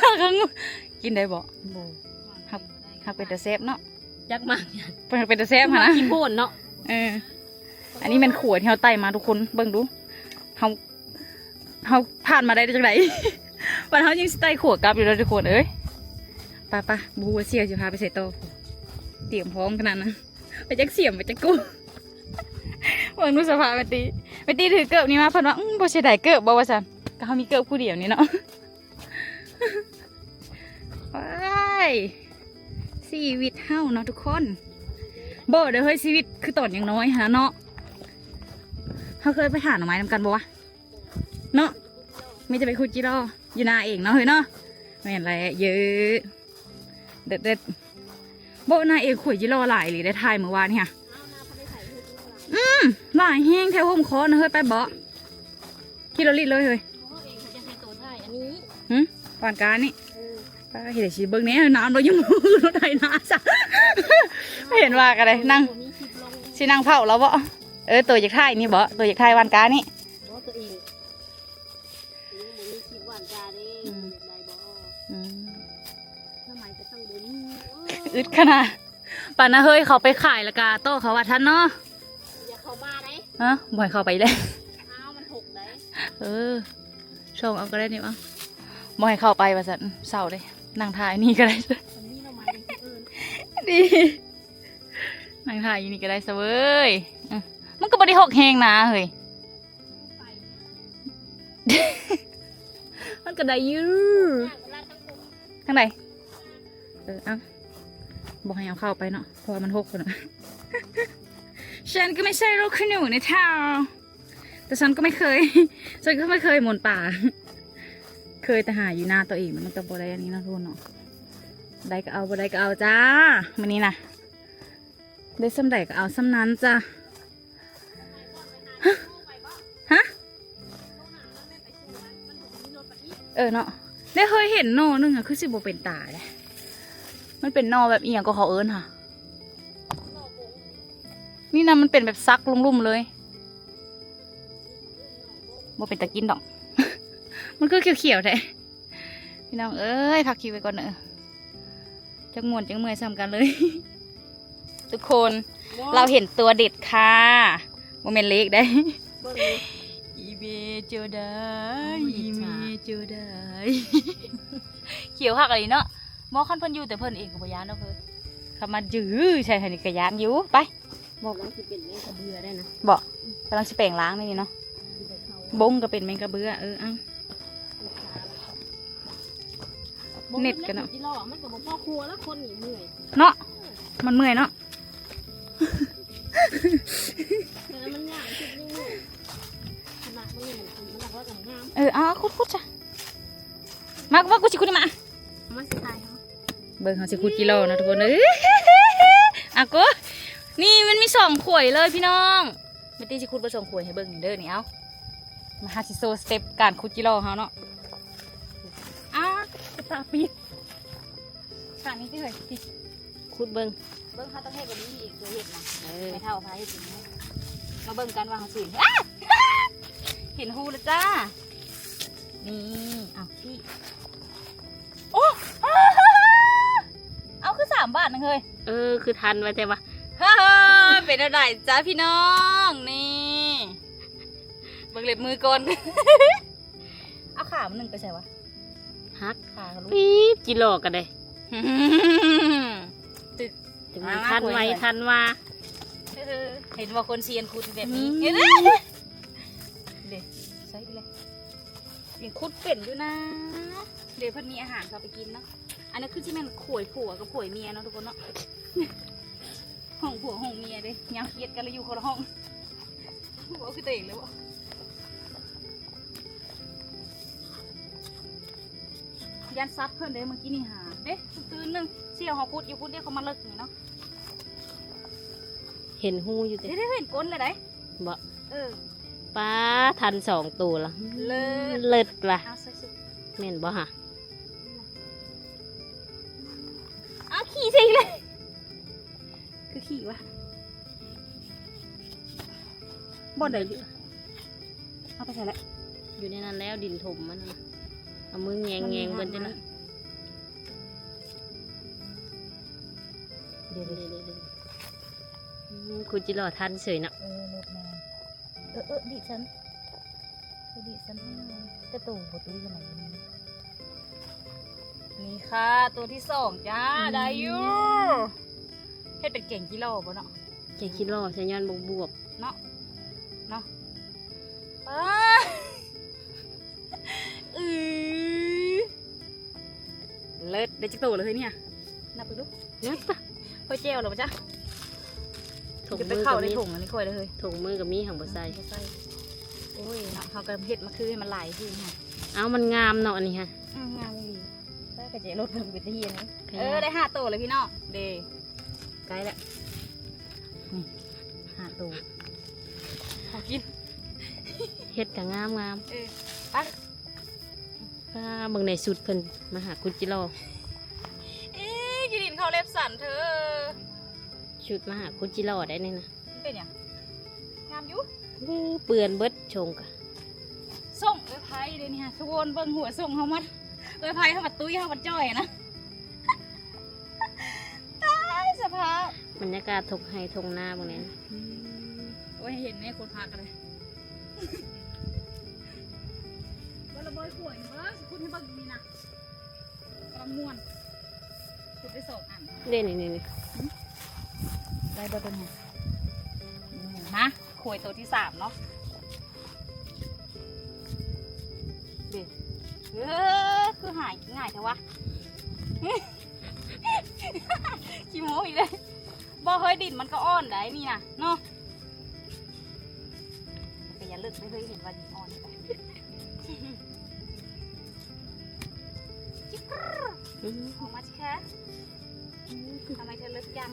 ໝາກອະງຸ່ນ ກິນໄດ້ບໍ່? ບໍ່ ຫາກ ຫາກເປັນຕາແຊບເນາະ. ຈັກໝາກຫຍັງ ເປັນ ເປັນຕາແຊບຫັ້ນນະ ກິນໂພດເນາະ. ເອີ ອັນນີ້ແມ່ນຂົວທີ່ເຮົາໄຕ່ມາທຸກຄົນ ເບິ່ງດູ ເຮົາ ເຮົາຜ່ານມາໄດ້ຈັ່ງໃດ? ບັດເຮົາຍັງຊິໄຕ່ຂົວກັບຢູ່ເດີທຸກຄົນເອີຍ. ໄປໆ ບໍ່ຮູ້ວ່າສ່ຽວຊິພາໄປໃສຕໍ່ ຕຽມພ້ອມຂະໜາດນັ້ນ. ໄປຈັກສ່ຽມ ໄປຈັກກຸ້ງ ເບິ່ງດູສະພາບແມ່ຕີ. ແມ່ຕີຖືເກີບນີ້ມາ ເພິ່ນວ່າ ອືມ ບໍ່ເສຍດາຍເກີບບໍ່ ວ່າຊັ້ນ. ກໍເຮົາມີເກີບຄູ່ດຽວນີ້ເນາະ. ວ້າຍ ຊີວິດເຮົາເນາະທຸກຄົນ. ບໍ່ເດີເຮີ້ຍ ຊີວິດຄືຕອນຍັງນ້ອຍຫັ້ນນະເນາະ. ເຮົາເຄີຍໄປຫາໜໍ່ໄມ້ນຳກັນບໍ່ວະ? ເນາະ ມີແຕ່ໄປຂຸດຈິລໍຢູ່ນາເອງເນາະເຮີຍເນາະ. ແມ່ນແຫຼະ ເຢີ ເດັດໆ. ບໍ່ ນາເອງຂວຍຈິລໍຫຼາຍອີ່ຫຼີໄດ໋ ຖ່າຍມື້ວານນີ້ຫະ. ອືມ ຫຼາຍແຮງແຖວຮົ່ມຄໍນະເຮີຍ. ໄປເບາະ ຂີ່ລົດລີດເລີຍເຮີຍ. ເຮົາເອງເຂົາຈະໃຫ້ໂຕຖ່າຍອັນນີ້ ຫຶ ຫວ່ານການີ້. ເອີ ປ້າ ເຮັດໃດຊິເບິ່ງແດ່ ນ້ຳລະຢູ່ມືລົດໄຖນາຊະ. ເຫັນວ່າກໍໄດ້ ນັ່ງ ຊິນັ່ງເຝົ້າລາວເບາະ. ເອີ ໂຕຢາກຖ່າຍນີ້ເບາະ ໂຕຢາກຖ່າຍຫວ່ານການີ້. ບໍ່ ໂຕເອງ ຍັງບໍ່ມີຄລິບຫວ່ານກາເດ້. ອືມ ໄດ້ບໍ່? ອືມ ທຳໄມກໍຕ້ອງບໍ່ມີ? ໂອ້ຍ ອຶດຂະໜາດ. ປານນະເຮີຍ ເຂົາໄປຂາຍແລ້ວກະຕໍ່ເຂົາວ່າທັນເນາະ. ຢ່າເຂົ້າມາໄດ໋. ຮະ ບໍ່ໃຫ້ເຂົ້າໄປເລີຍ. ອ້າວ ມັນຫົກໄດ໋. ເອີ ຊ່ອງເອົາກໍໄດ້ນີ້ ເອົາ ບໍ່ໃຫ້ເຂົ້າໄປວ່າຊັ້ນ. ເຊົາເດ້ ນັ່ງຖ່າຍນີ້ກໍໄດ້. ມັນມີໜໍ່ໄມ້ເດ້ ເອີ້ນ ດີ ນັ່ງຖ່າຍຢູ່ນີ້ກໍໄດ້ຊະເວີຍ. ອື ມັນກໍບໍ່ໄດ້ຫົກແຮງນາເຮີຍ. ມັນກໍໄດ້ຢູ່. ທາງໃດ? ເອີ ເອົາ ບໍ່ໃຫ້ເອົາເຂົ້າໄປເນາະ ເພາະວ່າມັນຫົກພຸ້ນນະ. ฉันก็ไม่ใช่ลูกคุณหนูนะเธอ แต่ฉันก็ไม่เคย ฉันก็ไม่เคยหมุนป่า เคยแต่หาอยู่นาตัวเอง มันก็บ่ได้อันนี้เนาะทุกคนเนาะ ได้ก็เอา บ่ได้ก็เอาจ้า มื้อนี้นะ ได้ส่ำใดก็เอาส่ำนั้นจ้ะ. ฮะ ฮะ เออเนาะ ได้เคยเห็นหน่อหนึ่งอะ คือสิบ่เป็นตาเลย มันเป็นหน่อแบบอีหยังก็เขาเอิ้นหะ นี่นะ มันเป็นแบบซักลุ่มๆเลย บ่เป็นตากินดอก มันคือเขียวๆแท้ พี่น้องเอ้ย พักคลิปไว้ก่อนเด้อ จักม่วนจักเมื่อยส่ำกันเลย ทุกคน ว้าว เราเห็นตัวเด็ดค่ะ บ่แม่นเลขได้ เบิ่งดู อีเมเจอได้ โอ้ย อีเมเจอได้ เขียวคักอีหลีเนาะ หมอคันเพิ่นอยู่แต่เพิ่นเองก็บ่ย้านดอกเพิ่น คำมาจื้อใช่ อันนี้ก็ย้านอยู่ ไป บอก กำลังสิเป็นแมงกะเบือได้นะ บอก กำลังสิแปลงร่างนี่เนาะ บงก็เป็นแมงกะเบือ เออ เอ้า เน็ตกันเนาะ มันก็บ่พอครัวแล้ว คนนี่เมื่อย เนาะ มันเมื่อยเนาะ แต่มันยาก คิดเรื่องเมื่อย ขนาดมันนี่มัน มันหนักแล้วก็งาม เออ เอาขุดๆจ้ะ มา ว่ากูสิขุดนี่มา เอามาสิถ่ายเอา เบิ่งเฮาสิขุดจิหล่อเนาะทุกคนเอ้ย อากู นี่มันมีสองขวยเลยพี่น้อง แม่ตี้สิขุดเบิ่งสองขวยให้เบิ่งเด้อนี่ เอา มาหาสิโชว์สเต็ปการขุดจิหล่อเฮาเนาะ อ้า ตาปิด ข้างนี้ติเฮ้ย ขุดเบิ่ง เบิ่งเฮาต้องเฮ็ดแบบนี้อีก ตัวเฮ็ดนะ เออ แม่เฒ่าพาเฮ็ดแบบนี้ มาเบิ่งกันว่าเฮาสิ อ้า เห็นฮูแล้วจ้า นี่ เอาขี้ โอ้ เอาคือสามบาทนึงเฮ้ย เออ คือทันไว้แต่ว่า เฮ้ย เป็นอะไรจ้าพี่น้อง นี่ เบิ่งเล็บมือก่อน เอาขามันหนึ่งไปใส่วะ หัก ขาเขาลูก ปี๊บ จิหล่อกันเลย ตึก ถึงมัน มา ทันไว้ มา ทันว่า เออ เห็นว่าคนเซียนขุดแบบนี้ อืม เห็นไหม เด็กใส่ไปเลย ยังขุดเป็นอยู่นะ เดี๋ยวเพิ่นมีอาหารเขาไปกินเนาะ อันนี้คือที่แม่นขวยผัวกับขวยเมียเนาะทุกคนเนาะ ห้องผัวห้องเมียเด้ ยามเกลียดกันแล้วอยู่คนละห้อง ผัวคือตัวเองเลยบ่ ย่านซับเพิ่นเด้ เมื่อกี้นี่หา เด้ ตื่นหนึ่ง เสี่ยวเขาขุดอยู่พุ้นเด้ เขามาเลิกนี่เนาะ เห็นฮูอยู่ติ เด้ เห็นก้นเลยได้ บ่ เออ ป๊า ทันสองตัวละ เลิศ เลิศว่ะ เอาใส่สุด แม่นบ่ฮะ เอาขี้ใส่เลย คือขี้วะ บ่อนใดอยู่ เอาไปใส่ละ อยู่ในนั้นแล้ว ดินถมมันน่ะ เอามือแงงๆเบิ่งติล่ะ เดี๋ยวๆๆๆ อืม คุณจิหล่อทันเฉยเนาะ เออ เลิศแม่ เออ เออ ดิฉัน เออ ดิฉัน แต่โตบ่ตุ้ยขนาดนี้ นี่ค่ะ ตัวที่สองจ้า อืม ได้อยู่ เฮ็ดเป็นแกงจิหล่อบ่เนาะ แกงจิหล่อใส่ยอดบวบๆ เนาะ เนาะ ป๊า อือ เลิศ ได้จักโตแล้วเฮ้ยเนี่ย นับไปดู นับปะ ค่อยแจ้วแล้วบ่จ๊ะ ถุงมือก็มี จะไปเข้าในถุงอันนี้ค่อยเลยเฮ้ย ถุงมือก็มี หั่นบ่ใส่ บ่ใส่ โอ้ยเนาะ เฮาก็เฮ็ดมาคือให้มันหลายคือหั่น ເອົາ ມັນງາມເນາະອັນນີ້ຮະ. ອືມ ງາມອີ່ຫຼີ. ເອີ ກະເຈລົດເພິ່ນເປັນຕາຮຽນ. ເອີ ໄດ້ຫ້າໂຕແລ້ວພີ່ນ້ອງ. ເດ້ ໃກ້ແລ້ວ. ນີ້ ຫ້າໂຕ. ຂໍກິນ. ເຮັດກະງາມໆ. ເອີ ໄປ. ປ້າ ເບິ່ງໃນຊຸດເພິ່ນ ມາຫາຂຸດຈິລໍ. ເອີ ຂີ້ດິນເຂົ້າເລັບສັນເທີ. ຊຸດມາຫາຂຸດຈິລໍໄດ໋ນີ້ນະ. ເປັນຫຍັງ? ງາມຢູ່. ເປື້ອນເບິດຊົງກະ ສົ່ງເອື້ອຍໄພເດ້ນີ້ຮະ. ຊວນເບິ່ງຫົວສົ່ງເຮົາມາ ເອື້ອຍໄພເຮົາມາຕຸ້ຍ ເຮົາມາຈ່ອຍນະ. ຕາຍສະພາບ. ບັນຍາກາດທົ່ງໄຮ່ທົ່ງນາເບິ່ງແດ່. ອືມ ໂອ້ຍ ເຫັນແນ່ຄົນພັກກະໄດ້. ບໍ່ລະບໍ່ຂວຍເບິ່ງ ຄຸດໃຫ້ເບິ່ງນີ້ນະ. ກຳລັງມ່ວນ ຂຸດໄດ້ສອງອັນ. ເດ້ ນີ້ໆໆ ໄດ້ບໍ່ຕົວນີ້? ອືມ ມາ ຂວຍໂຕທີສາມເນາະ. ເດ້ ເອີ ຄືຫາຍງ່າຍແທ້ວະ. ຂີ້ໂມ້ອີກເລີຍ. ບໍ່ເຮີ້ຍ ດິນມັນກະອ່ອນໄດ໋ນີ້ນະເນາະ. ກະຢ່າເລິກເລີຍ ເຮີ້ຍ ເຫັນວ່າດິນອ່ອນ. ຈິກຣ ອືມ ອອກມາຊິຄະ. ທຳໄມເທີເລິກຈັ່ງ?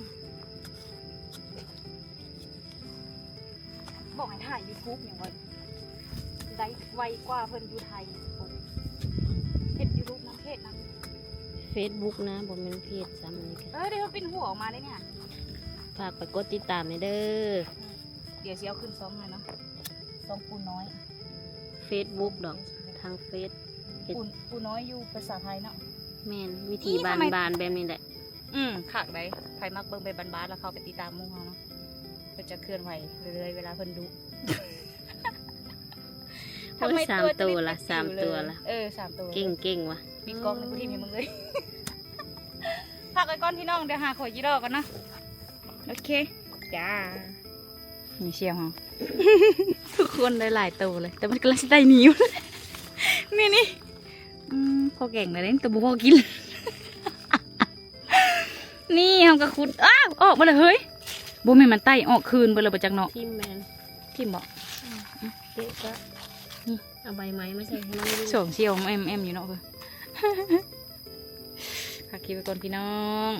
ບອກໃຫ້ຖ່າຍຢູທູບຫຍັງວະ ໄດ້ໄວກວ່າເພິ່ນຢູ່ໄທ. ເຮັດຢູທູບນຳເພຈນຳ ເຟສບຸກນະ ບໍ່ແມ່ນເພຈຊ້ຳອັນນີ້ກະ. ເອີ ດຽວປິ່ນຫົວອອກມາໄດ້ນີ້. ຝາກໄປກົດຕິດຕາມແດ່ເດີ. ອືມ ດຽວຊິເອົາຂຶ້ນຊ່ອງໃຫ້ເນາະ ຊ່ອງປູນ້ອຍ. ເຟສບຸກດອກ ທາງເຟສ ເຮັດ ປູ ປູນ້ອຍຢູ່ພາສາໄທເນາະ. ແມ່ນ ວິຖີບ້ານໆ ແບບນີ້ແຫຼະ. ອືມ ຄັກໃດ໋. ໃຜມັກເບິ່ງແບບບ້ານໆ ລະເຂົ້າໄປຕິດຕາມໝູ່ເຮົາເນາະ. ເພິ່ນຈະເຄື່ອນໄຫວເລື້ອຍໆ ເວລາເພິ່ນດຸ. ໂອ້ຍ ສາມໂຕລະ ສາມໂຕລະ. ເອີ ສາມໂຕ. ເກັ່ງໆ ວະ. ມີກ້ອງນີ້ກູຖິ້ມໃຫ້ມຶງເລີຍ. ພັກໄວ້ກ່ອນພີ່ນ້ອງ ດຽວຫາຂວຍຈີ່ລໍກ່ອນເນາະ. ໂອເຄ ຈ້າ. ນີ້ສ່ຽວເຮົາ ທຸກຄົນໄດ້ຫຼາຍໂຕເລີຍ ແຕ່ມັນກຳລັງຊິໄດ້ໜີຢູ່. ນີ້ໆ ອືມ ພໍແກງໄດ້ ແຕ່ບໍ່ພໍກິນ. ນີ້ເຮົາກະຂຸດ ອ້າວ ອອກມາແລ້ວເຮີ້ຍ. ບໍ່ແມ່ນມັນໄຕ່ອອກຄືນເບິດແລ້ວບໍ່ຈັກເນາະ. ຖິ້ມແມ່ນ ຖິ້ມບໍ່? ອືມ ເກະກະ. ນີ້ ເອົາໃບໄມ້ມາໃສ່ໃຫ້ມັນຢູ່. ສອງສ່ຽວແອມໆ ຢູ່ເນາະ. ຝາກຄລິບໄວ້ກ່ອນພີ່ນ້ອງ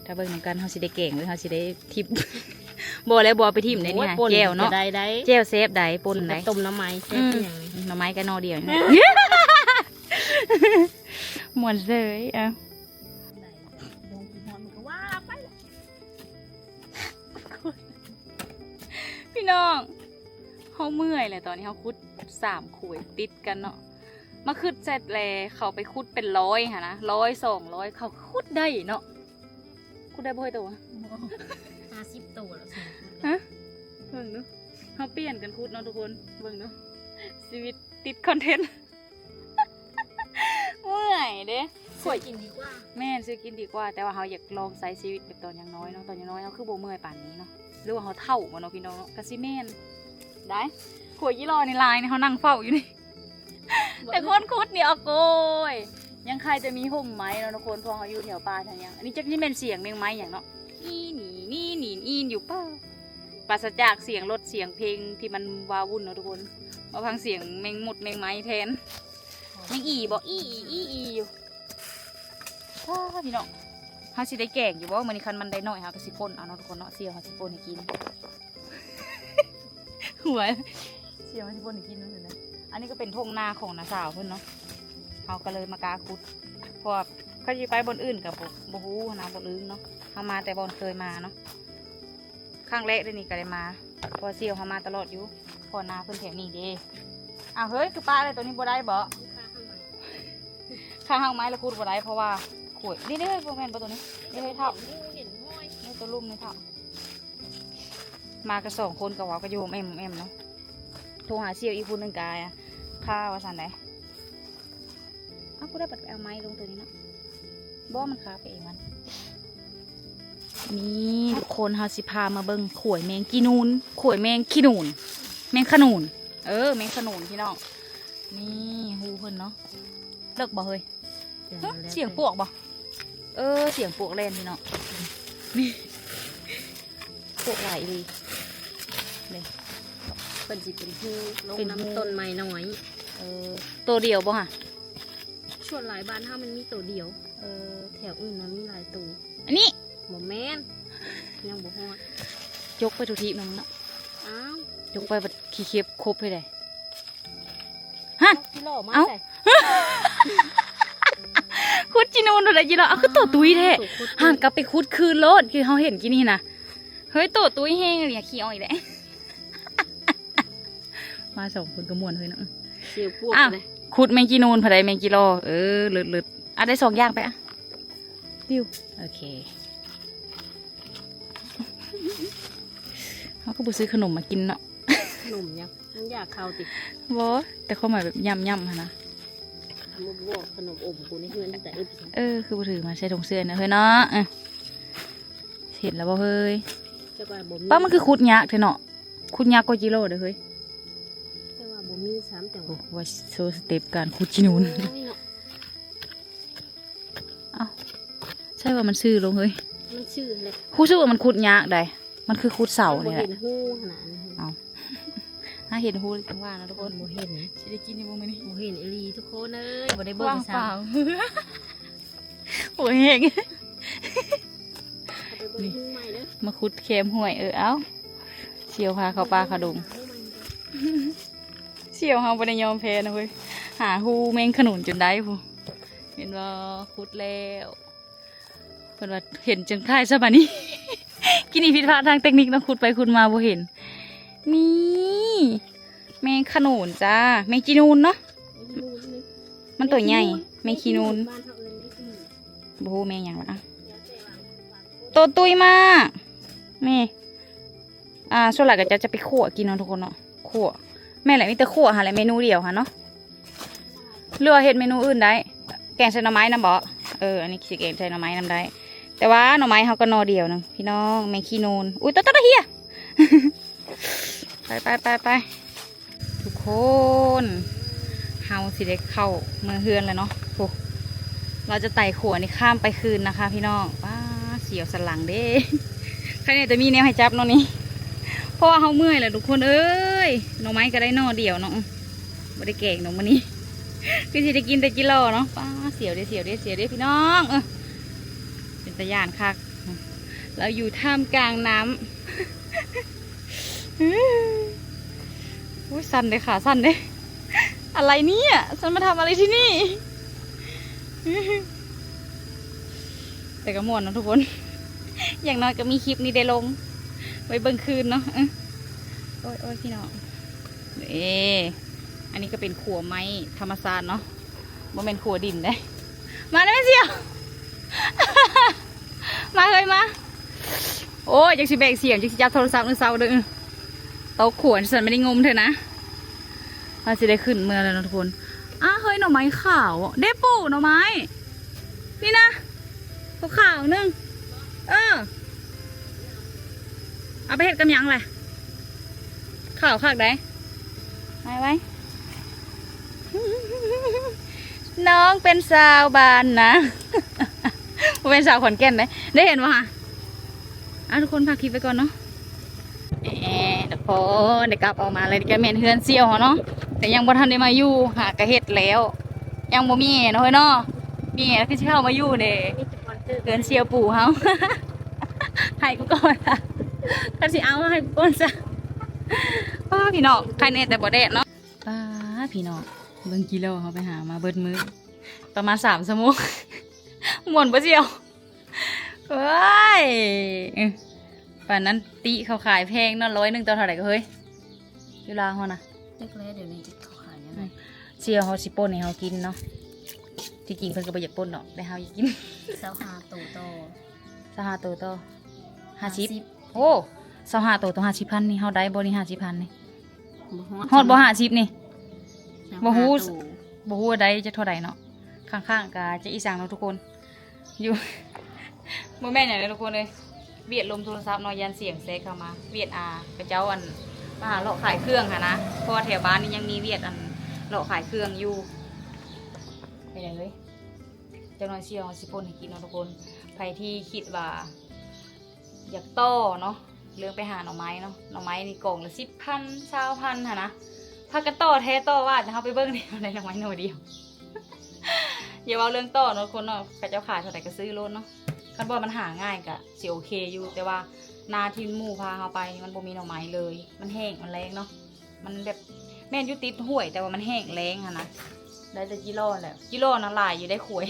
ຖ້າເບິ່ງນຳກັນ ເຮົາຊິໄດ້ແກງ ຫຼື ເຮົາຊິໄດ້ຖິ້ມ. ບໍ່ແລ້ວ ບໍ່ເອົາໄປຖິ້ມໄດ໋ນີ້. ໂອ້ຍ ແຈ່ວເນາະ ໄດ້ໄດ໋ ແຈ່ວແຊບໄດ໋ ປົ່ນໄດ໋. ຕົ້ມໜໍ່ໄມ້ແຊບ ອືມ ອີ່ຫຍັງນີ້ ໜໍ່ໄມ້ກະໜໍ່ດຽວນີ້. ມ່ວນເສີຍ. ເອົາ ພີ່ນ້ອງ ເຮົາເມື່ອຍແຫຼະ ຕອນນີ້ເຮົາຂຸດສາມຂວຍຕິດກັນເນາະ. ມາຄຶດແຊັດແລ ເຂົາໄປຂຸດເປັນຮ້ອຍຫັ້ນນະ ຮ້ອຍ ສອງຮ້ອຍ ເຂົາຂຸດໄດ້ເນາະ. ຂຸດໄດ້ບໍ່ເຮີ້ຍໂຕ? ຫ້າສິບໂຕແລ້ວ. ຮະ ເບິ່ງດູ ເຮົາປ່ຽນກັນຂຸດເນາະທຸກຄົນ. ເບິ່ງດູ ຊີວິດຕິດຄອນເທັນ ເມື່ອຍເດ້. ຊື້ກິນດີກວ່າ. ແມ່ນ ຊື້ກິນດີກວ່າ ແຕ່ວ່າເຮົາຢາກລອງໃຊ້ຊີວິດແບບຕອນຍັງນ້ອຍເນາະ. ຕອນຍັງນ້ອຍເຮົາຄືບໍ່ເມື່ອຍປານນີ້ເນາະ ຫຼືວ່າເຮົາເຖົ້າບໍ່ເນາະພີ່ນ້ອງເນາະ. ກະຊິແມ່ນໄດ໋. ຂວຍຈີ່ລໍນີ້ຫຼາຍນີ້ ເຮົານັ່ງເຝົ້າຢູ່ນີ້. ແຕ່ຄົນຂຸດນີ້ ອາໂກຍ ຍັງໃຄ່ຈະມີຮົ່ມໄມ້ເນາະທຸກຄົນ ເພາະເຮົາຢູ່ແຖວປ່າແຖວຫຍັງ. ອັນນີ້ຈັກຊິແມ່ນສຽງແມງໄມ້ຫຍັງເນາະ ອີ່ໜີ ນີ້ໜີ ອີ່ຢູ່. ປາສະຈາກສຽງລົດສຽງເພງທີ່ມັນວ້າວຸ່ນເນາະທຸກຄົນ ມາຟັງສຽງແມງມຸດແມງໄມ້ແທນ. ຍັງອີ່ບໍ່ ອີ່ ອີ່ ອີ່ຢູ່. ວ້າ ພີ່ນ້ອງ ເຮົາຊິໄດ້ແກງຢູ່ບໍ່ມື້ນີ້? ຄັນມັນໄດ້ໜ້ອຍ ເຮົາກະຊິປົ່ນເອົາເນາະທຸກຄົນເນາະ. ສ່ຽວເຮົາຊິປົ່ນໃຫ້ກິນ. ຫົວ ສ່ຽວເຮົາຊິປົ່ນໃຫ້ກິນ. ອັນນີ້ກະເປັນທົ່ງນາຂອງນ້າສາວເພິ່ນເນາະ ເຮົາກະເລີຍມາກ້າຂຸດ ເພາະວ່າຄັນຊິໄປບ່ອນອື່ນກະບໍ່ ບໍ່ຮູ້ຫັ້ນນະ ບໍ່ລຶ້ງເນາະ. ເຮົາມາແຕ່ບ່ອນເຄີຍມາເນາະ. ຄັ້ງແລກເດ້ນີ້ກະໄດ້ມາ ເພາະວ່າສ່ຽວເຮົາມາຕະຫຼອດຢູ່ ເພາະນາເພິ່ນແຖວນີ້ເດ້. ອ້າວ ເຮີ້ຍ ຄືປະແລ້ວໂຕນີ້ບໍ່ໄດ້ບໍ່? ຄາຮາກໄມ້ ຄາຮາກໄມ້ລະຂຸດບໍ່ໄດ້ ເພາະວ່າຂວຍ ນີ້ເດ້ ບໍ່ແມ່ນບໍ່ໂຕນີ້ ນີ້ເດ້ເຖົ້າ ນີ້ໂຕລຸ່ມນີ້ເຖົ້າ. ມາກັນສອງຄົນກະເວົ້າກະຢູ່ແອມໆ ເນາະ. ໂທຫາສ່ຽວອີກຜູ້ໜຶ່ງກະຄາວ່າຊັ້ນໃດ. ອ້າວ ຜູ້ໃດບັດໄປເອົາໄມ້ລົງໂຕນີ້ເນາະ ບໍ່ ມັນຄາໄປເອງມັນ. ນີ້ທຸກຄົນ ເຮົາຊິພາມາເບິ່ງຂວຍແມງຂີ້ນູນ ຂວຍແມງຂີ້ນູນ ແມງຂະໜູນ ເອີ ແມງຂະໜູນພີ່ນ້ອງ. ນີ້ຮູເພິ່ນເນາະ ເລິກບໍ່ເຮີ້ຍ? ຫຶ ສຽງປວກບໍ່? ເອີ ສຽງປວກແລ່ນພີ່ນ້ອງ. ນີ້ ປວກຫຼາຍອີ່ຫຼີ. ນີ້ ເພິ່ນຊິເປັນຮູລົງນຳຕົ້ນໄມ້ນ້ອຍ. ເອີ ໂຕດຽວບໍ່ຫະ? ສ່ວນຫຼາຍບ້ານເຮົາມັນມີໂຕດຽວ. ເອີ ແຖວອື່ນນະມີຫຼາຍໂຕ. ອັນນີ້ ບໍ່ແມ່ນ ຍັງບໍ່ຮອດ. ຈົກໄປທຸກທີບນຳເນາະ. ອ້າວ ຈົກໄປບັດຂີ້ເຂັບຄົບໃຫ້ໄດ້. ຮະ ຈີໂລມາໃສ່ ຂຸດຈີນູນ ທຸກຈີໂລ. ເອົາ ຄືໂຕຕຸ້ຍແທ້. ຫັ້ນ ກັບໄປຂຸດຄືນໂລດ ຄືເຮົາເຫັນກີ້ນີ້ນະ. ເຮີ້ຍ ໂຕຕຸ້ຍແຮງອີ່ຫຼີ ຂີ້ອ້ອຍແຫຼະ. ມາສອງຄົນກໍມ່ວນເຮີ້ຍເນາະ. ຊິວພວກ ອ້າວ ເລີຍ ຂຸດແມງຈີນູນ ຜະໄດແມງຈີລໍ. ເອີ ເລີດໆ. ອ່ະ ໄດ້ສອງຢ່າງໄປ ອ່ະ ຕິວ. ໂອເຄ ເຮົາກໍບໍ່ຊື້ຂະໜົມມາກິນເນາະ. ຂະໜົມຫຍັງ? ມັນຢາກເຂົ້າຕິ? ບໍ່ ແຕ່ຄວາມໝາຍແບບຫຍ້ຳໆຫັ້ນນະ. ບໍ່ບອກຂະໜົມອົມກູໃນເຮືອນ ແຕ່ເອີ ເອີ ຄືບໍ່ຖືມາໃສ່ຖົງເສື້ອນະເຮີ້ຍເນາະ. ເອີ ເຫັນແລ້ວບໍ່ເຮີ້ຍ? ແຕ່ວ່າບໍ່ມີ. ປ້າ ມັນຄືຂຸດຍາກແທ້ເນາະ. ຂຸດຍາກກວ່າຈີໂລເດີ້ເຮີ້ຍ. ແຕ່ວ່າບໍ່ມີຊ້ຳ ແຕ່ວ່າ ໂອ້ ວ່າໂຊສະເຕັບການຂຸດຈີນູນ. ໂອ້ຍເນາະ. ເອົ້າ ໃຊ່ວ່າມັນຊື່ລົງເຮີ້ຍ? ມັນຊື່ແຫຼະ. ຮູ້ສຶກວ່າມັນຂຸດຍາກໃດ໋. ມັນຄືຂຸດເສົານີ້ແຫຼະ. ມັນບໍ່ເຫັນຮູຫັ້ນນະ. ເອົ້າ ຫາເຫັນຮູຈັ່ງວ່ານະທຸກຄົນ. ບໍ່ເຫັນ. ຊິໄດ້ກິນຢູ່ບໍ່ມື້ນີ້? ບໍ່ເຫັນອີ່ຫຼີທຸກຄົນເອີຍ. ບໍ່ໄດ້ເບິ່ງຊ້ຳ. ວ່າງເປົ່າ. ໂອ້ຍ ແຮງ. ເອົາໄປເບິ່ງຮູໃໝ່ເດີ້. ມາຂຸດແຄມຫ້ວຍ. ເອີ ເອົ້າ ສ່ຽວພາເຂົ້າປ່າເຂົ້າດົງ. ສ່ຽວເຮົາບໍ່ໄດ້ຍອມແພ້ນະເວີຍ. ຫາຮູແມງຂະໜູນຈົນໄດ້ພຸ້ນ. ເຫັນບໍ່? ຂຸດແລ້ວ. ເພິ່ນວ່າເຫັນຈົນຄ້າຍຊະບາດນີ້. ກີ້ນີ້ຜິດພາດທາງເຕັກນິກເນາະ. ຂຸດໄປຂຸດມາບໍ່ເຫັນ. ນີ້ ແມງຂະໜູນຈ້າ. ແມງຈີນູນເນາະ. ມັນໂຕໃຫຍ່. ແມງຂີ້ນູນ. ບໍ່ຮູ້ແມງຫຍັງລະ. ໂຕຕຸ້ຍມາກ. ນີ້ ອ່າ ສ່ວນຫຼາຍກໍຈະ ຈະໄປຂົ້ວກິນເນາະທຸກຄົນເນາະ. ຂົ້ວ. ແມ່ນແຫຼະ ມີແຕ່ຂົ້ວຫັ້ນແຫຼະ ເມນູດຽວຫັ້ນເນາະ. ຫຼືວ່າເຮັດເມນູອື່ນໄດ້. ແກງໃສ່ໜໍ່ໄມ້ນຳບໍ? ເອີ ອັນນີ້ຊິແກງໃສ່ໜໍ່ໄມ້ນຳໄດ້. ແຕ່ວ່າໜໍ່ໄມ້ເຮົາກໍໜໍ່ດຽວໜຶ່ງ ພີ່ນ້ອງ. ແມງຂີ້ນູນ. ອຸ້ຍ ຕາຍໆ ເຮຍ. ໄປໆໆໆ ທຸກຄົນ ເຮົາຊິໄດ້ເຂົ້າເມືອເຮືອນແລ້ວເນາະ. ໂອ້ ເຮົາຈະໄຕ່ຂົວນີ້ຂ້າມໄປຄືນນະຄະພີ່ນ້ອງ. ປ້າ ສຽວສັນຫຼັງເດ້. ໃຄແນ່ແຕ່ມີແນວໃຫ້ຈັບເນາະນີ້ ເພາະວ່າເຮົາເມື່ອຍແລ້ວທຸກຄົນເອີຍ. ໜໍ່ໄມ້ກໍໄດ້ໜໍ່ດຽວເນາະ. ບໍ່ໄດ້ແກງດອກມື້ນີ້ ຄືຊິໄດ້ກິນແຕ່ຈີໂລເນາະ. ປ້າ ສຽວເດ້ ສຽວເດ້ ສຽວເດ້ພີ່ນ້ອງ. ເອີ ເປັນຕາຢ້ານຄັກ. ເຮົາຢູ່ທ່າມກາງນ້ຳ. ໂອ້ຍ ສັ່ນເດ້ ຂາສັ່ນເດ້. ອະໄລເນຍ ສັນມາທຳອະໄລທີ່ນີ້? ແຕ່ກໍມ່ວນເນາະທຸກຄົນ. ຢ່າງໜ້ອຍກໍມີຄລິບນີ້ໄດ້ລົງໄວ້ເບິ່ງຄືນເນາະ. ໂອ້ຍໆ ພີ່ນ້ອງ. ເອີ ອັນນີ້ກໍເປັນຂົວໄມ້ທຳມະຊາດເນາະ. ບໍ່ແມ່ນຂົວດິນເດ້. ມາເດີແມ່ສ່ຽວ ມາເຮີ້ຍມາ. ໂອ້ຍ ຈັກຊິແບກສ່ຽມ ຈັກຊິຈັບໂທລະສັບໜຶ່ງເຊົາເດີ. ຕົກຂົວຊັ້ນ ໄມ່ໄດ້ງົມເທື່ອນະ. ເຮົາຊິໄດ້ຂຶ້ນເມືອແລ້ວເນາະທຸກຄົນ. ອ້າ ເຮີ້ຍ ໜໍ່ໄມ້ຂາວ ເດ້ປູກໜໍ່ໄມ້ນີ້ນະ. ຂາວໆໜຶ່ງ. ເອີ ເອົາໄປເຮັດກັບຫຍັງລະ? ຂາວຄັກໃດ. ໄວ້ໄວ້ ນ້ອງເປັນສາວບ້ານນາ ບໍ່ແມ່ນສາວຂອນແກ່ນເດ້. ໄດ້ເຫັນບໍ່ຫະ? ອ່ະ ທຸກຄົນ ພັກຄລິບໄວ້ກ່ອນເນາະ. ເອີ ທຸກຄົນ ໄດ້ກັບອອກມາແລ້ວ. ນີ້ກໍແມ່ນເຮືອນສ່ຽວເຮົາເນາະ ແຕ່ຍັງບໍ່ທັນໄດ້ມາຢູ່. ຫາກະເຮັດແລ້ວ ຍັງບໍ່ມີແອເນາະເຮີ້ຍເນາະ. ມີແອຄືຊິເຂົ້າມາຢູ່ເດ້. ເຮືອນສ່ຽວປູ່ເຮົາ ໃຫ້ກູກ່ອນ ຄັນຊິເອົາໃຫ້ກູກ່ອນຊະ. ປ້າ ພີ່ນ້ອງ ໃຄແນ່ແຕ່ບໍ່ແດດເນາະ. ປ້າ ພີ່ນ້ອງ ເບິ່ງກິໂລເຮົາໄປຫາມາເບິດມື້ ປະມານສາມຊົ່ວໂມງ. ມ່ວນບໍ່ສ່ຽວ? ເອີຍ ປານນັ້ນຕິເຂົາຂາຍແພງເນາະ. ຮ້ອຍໜຶ່ງຕໍ່ເທົ່າໃດກໍເຮີ້ຍ ຢູ່ລາວເຮົານະ? ຈັກແລ້ວ ດຽວນີ້ເຂົາຂາຍແນວໃດ. ສ່ຽວເຮົາຊິປົ່ນໃຫ້ເຮົາກິນເນາະ. ທີ່ຈິງເພິ່ນກໍບໍ່ຢາກປົ່ນດອກ ແຕ່ເຮົາຢາກກິນ. ຊາວຫ້າໂຕຕໍ່ ຊາວຫ້າໂຕຕໍ່ຫ້າສິບ. ໂອ້ ຊາວຫ້າໂຕຕໍ່ຫ້າສິບພັນນີ້ ເຮົາໄດ້ບໍ່ນີ້ ຫ້າສິບພັນນີ້? ບໍ່ຮອດ ຮອດບໍ່ຫ້າສິບນີ້? ບໍ່ຮູ້ ບໍ່ຮູ້ວ່າໄດ້ຈັກເທົ່າໃດເນາະ. ຂ້າງໆ ກະຈັກອີ່ສັງເນາະທຸກຄົນ. ຢູ່ ບໍ່ແມ່ນຫຍັງເດ້ທຸກຄົນເອີຍ ຫວຽດລົມໂທລະສັບເນາະ ຢ້ານສຽງແຊກເຂົ້າມາ. ຫວຽດ ອ່າ ເຂົາເຈົ້າ ອັນ ມາຫາເລາະຂາຍເຄື່ອງຫັ້ນນະ ເພາະວ່າແຖວບ້ານນີ້ຍັງມີຫວຽດ ອັນ ເລາະຂາຍເຄື່ອງຢູ່. ເປັນຫຍັງເລີຍ ຈັກໜ້ອຍສ່ຽວເຮົາຊິປົ່ນໃຫ້ກິນເນາະທຸກຄົນ. ໃຜທີ່ຄິດວ່າຢາກຕໍ່ເນາະ ເລື່ອງໄປຫາໜໍ່ໄມ້ເນາະ ໜໍ່ໄມ້ນີ້ກອງລະສິບພັນ ຊາວພັນຫັ້ນນະ. ພາກັນຕໍ່ແທ້ຕໍ່ວ່າ ເຮົາໄປເບິ່ງແນວໃດ ໜໍ່ໄມ້ໜໍ່ດຽວ. ຢ່າເວົ້າເລື່ອງຕໍ່ເນາະ ທຸກຄົນເນາະ ເຂົາເຈົ້າຂາຍເທົ່າໃດກໍຊື້ໂລດເນາະ. ຄັນວ່າມັນຫາງ່າຍກໍຊິໂອເຄຢູ່ ແຕ່ວ່ານາທີ່ໝູ່ພາເຮົາໄປນີ້ ມັນບໍ່ມີໜໍ່ໄມ້ເລີຍ ມັນແຫ້ງ ມັນແລ້ງເນາະ. ມັນແບບ ແມ່ນຢູ່ຕິດຫ້ວຍ ແຕ່ວ່າມັນແຫ້ງແລ້ງຫັ້ນນະ. ໄດ້ແຕ່ຈິລໍແຫຼະ ຈິລໍນະຫຼາຍຢູ່ ໄດ້ຂວຍ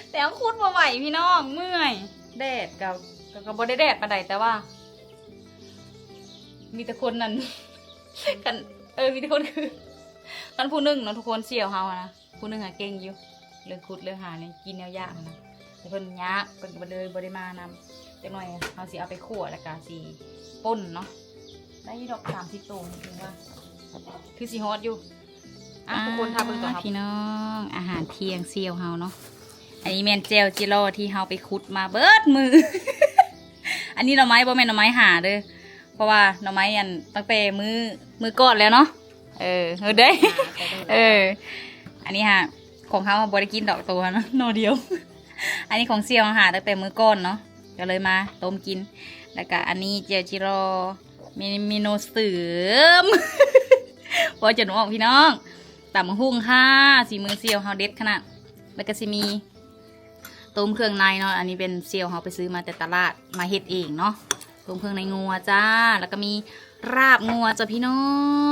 ແຕ່ເຮົາຂຸດບໍ່ໄຫວພີ່ນ້ອງ ເມື່ອຍ. ແດດກໍ ກໍ ກໍບໍ່ໄດ້ແດດປານໃດ ແຕ່ວ່າມີແຕ່ຄົນນັ້ນ ຄັນ ເອີ ມີແຕ່ຄົນຄື ຄັນຜູ້ໜຶ່ງເນາະ ທຸກຄົນ ສ່ຽວເຮົາຫັ້ນນະ ຜູ້ໜຶ່ງຫາເກັ່ງຢູ່ ເລື່ອງຂຸດເລື່ອງຫານີ້ ກິນແນວຢາກຫັ້ນນະ ແຕ່ເພິ່ນຍາກ ເພິ່ນກໍເລີຍບໍ່ໄດ້ມານຳ. ຈັກໜ້ອຍເຮົາຊິເອົາໄປຂົ້ວ ແລ້ວກໍຊິປົ່ນເນາະ. ໄດ້ຢູ່ດອກສາມສິບໂຕນີ້ ຄືວ່າຄືຊິຮອດຢູ່. ອ່າ ທຸກຄົນຖ້າເບິ່ງຕອນເຮົາ ພີ່ນ້ອງ ອາຫານທ່ຽງສ່ຽວເຮົາເນາະ. ອັນນີ້ແມ່ນແຈ່ວຈິລໍທີ່ເຮົາໄປຂຸດມາເບິດມື້. ອັນນີ້ໜໍ່ໄມ້ ບໍ່ແມ່ນໜໍ່ໄມ້ຫາເດີ້ ເພາະວ່າໜໍ່ໄມ້ອັນ ຕັ້ງແຕ່ມື້ ມື້ກ່ອນແລ້ວເນາະ. ເອີ ເອີເດ້ ເອີ ອັນນີ້ຫາ ຂອງເຮົາບໍ່ໄດ້ກິນດອກ ໂຕເຮົານະໜໍ່ດຽວ. ອັນນີ້ຂອງສ່ຽວເຮົາຫາຕັ້ງແຕ່ມື້ກ່ອນເນາະ ກໍເລີຍມາຕົ້ມກິນ. ແລ້ວກະອັນນີ້ແຈ່ວຈິລໍ ເມ ເມນູເສີມ ເວົ້າຈົນອອກພີ່ນ້ອງ ຕຳບັກຫຸ່ງຄ່າ ສີມືສ່ຽວເຮົາເດັດຂະໜາດ. ແລ້ວກະຊິມີ ຕົ້ມເຄື່ອງໃນເນາະ ອັນນີ້ເປັນສ່ຽວເຮົາໄປຊື້ມາແຕ່ຕະຫຼາດ ມາເຮັດເອງເນາະ. ຕົ້ມເຄື່ອງໃນງົວຈ້າ ແລ້ວກໍມີລາບງົວຈ້າພີ່ນ້ອ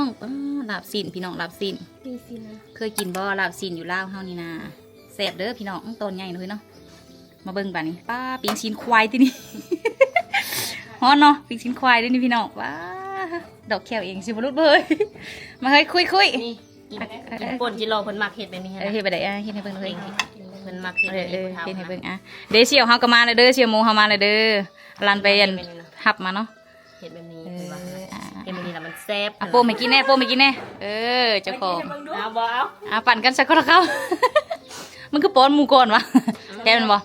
ງ. ປ້າ ລາບຊີ້ນພີ່ນ້ອງ ລາບຊີ້ນ ປີ້ງຊີ້ນນະ ເຄີຍກິນບໍ່ລາບຊີ້ນຢູ່ລາວເຮົານີ້ນາ? ແຊບເດີ້ພີ່ນ້ອງ ອື ຕອນໃຫຍ່ເນາະເຮີຍເນາະ. ມາເບິ່ງບາດນີ້ ປ້າ ປີ້ງຊີ້ນຄວາຍຕິນີ້ ຮ້ອນເນາະ ປີ້ງຊີ້ນຄວາຍເດ້ນີ້ພີ່ນ້ອງ. ປ້າ ດອກແຂ້ວເອງຊິບໍ່ຫຼຸດເບີຍ. ມາເຮີຍ ຄຸຍໆ ນີ້ ກິນ ກິນປົ່ນຈິລໍ ເພິ່ນມັກເຮັດແບບນີ້ຫັ້ນ ເອີ ນະ ເຮັດແບບໃດ ອ່າ ເຮັດໃຫ້ເບິ່ງເລີຍ. ເພິ່ນມັກເຮັດແບບນີ້ ເອີ ເຮັດໃຫ້ເບິ່ງ. ອ່ະ ເດ້ ສ່ຽວເຮົາກໍມາແລ້ວເດີ ສ່ຽວໝູເຮົາມາແລ້ວເດີ ລັນໄປອັນຮັບມາເນາະ. ເຮັດແບບນີ້ ເອີ ເພິ່ນວ່າ ອ່າ ເຮັດແບບນີ້ລະມັນແຊບ. ອ່ະ ໂປ້ມໃຫ້ກິນແດ່ ໂປ້ມໃຫ້ກິນແດ່. ເອີ ເຈົ້າຂອງ ເອົາບໍ່ເອົາ ອ່າ ປັ່ນກັນຊະຄົນລະຄຳ. ມັນຄືປ້ອນໝູກ່ອນວະ ແຊບແມ່ນບໍ່?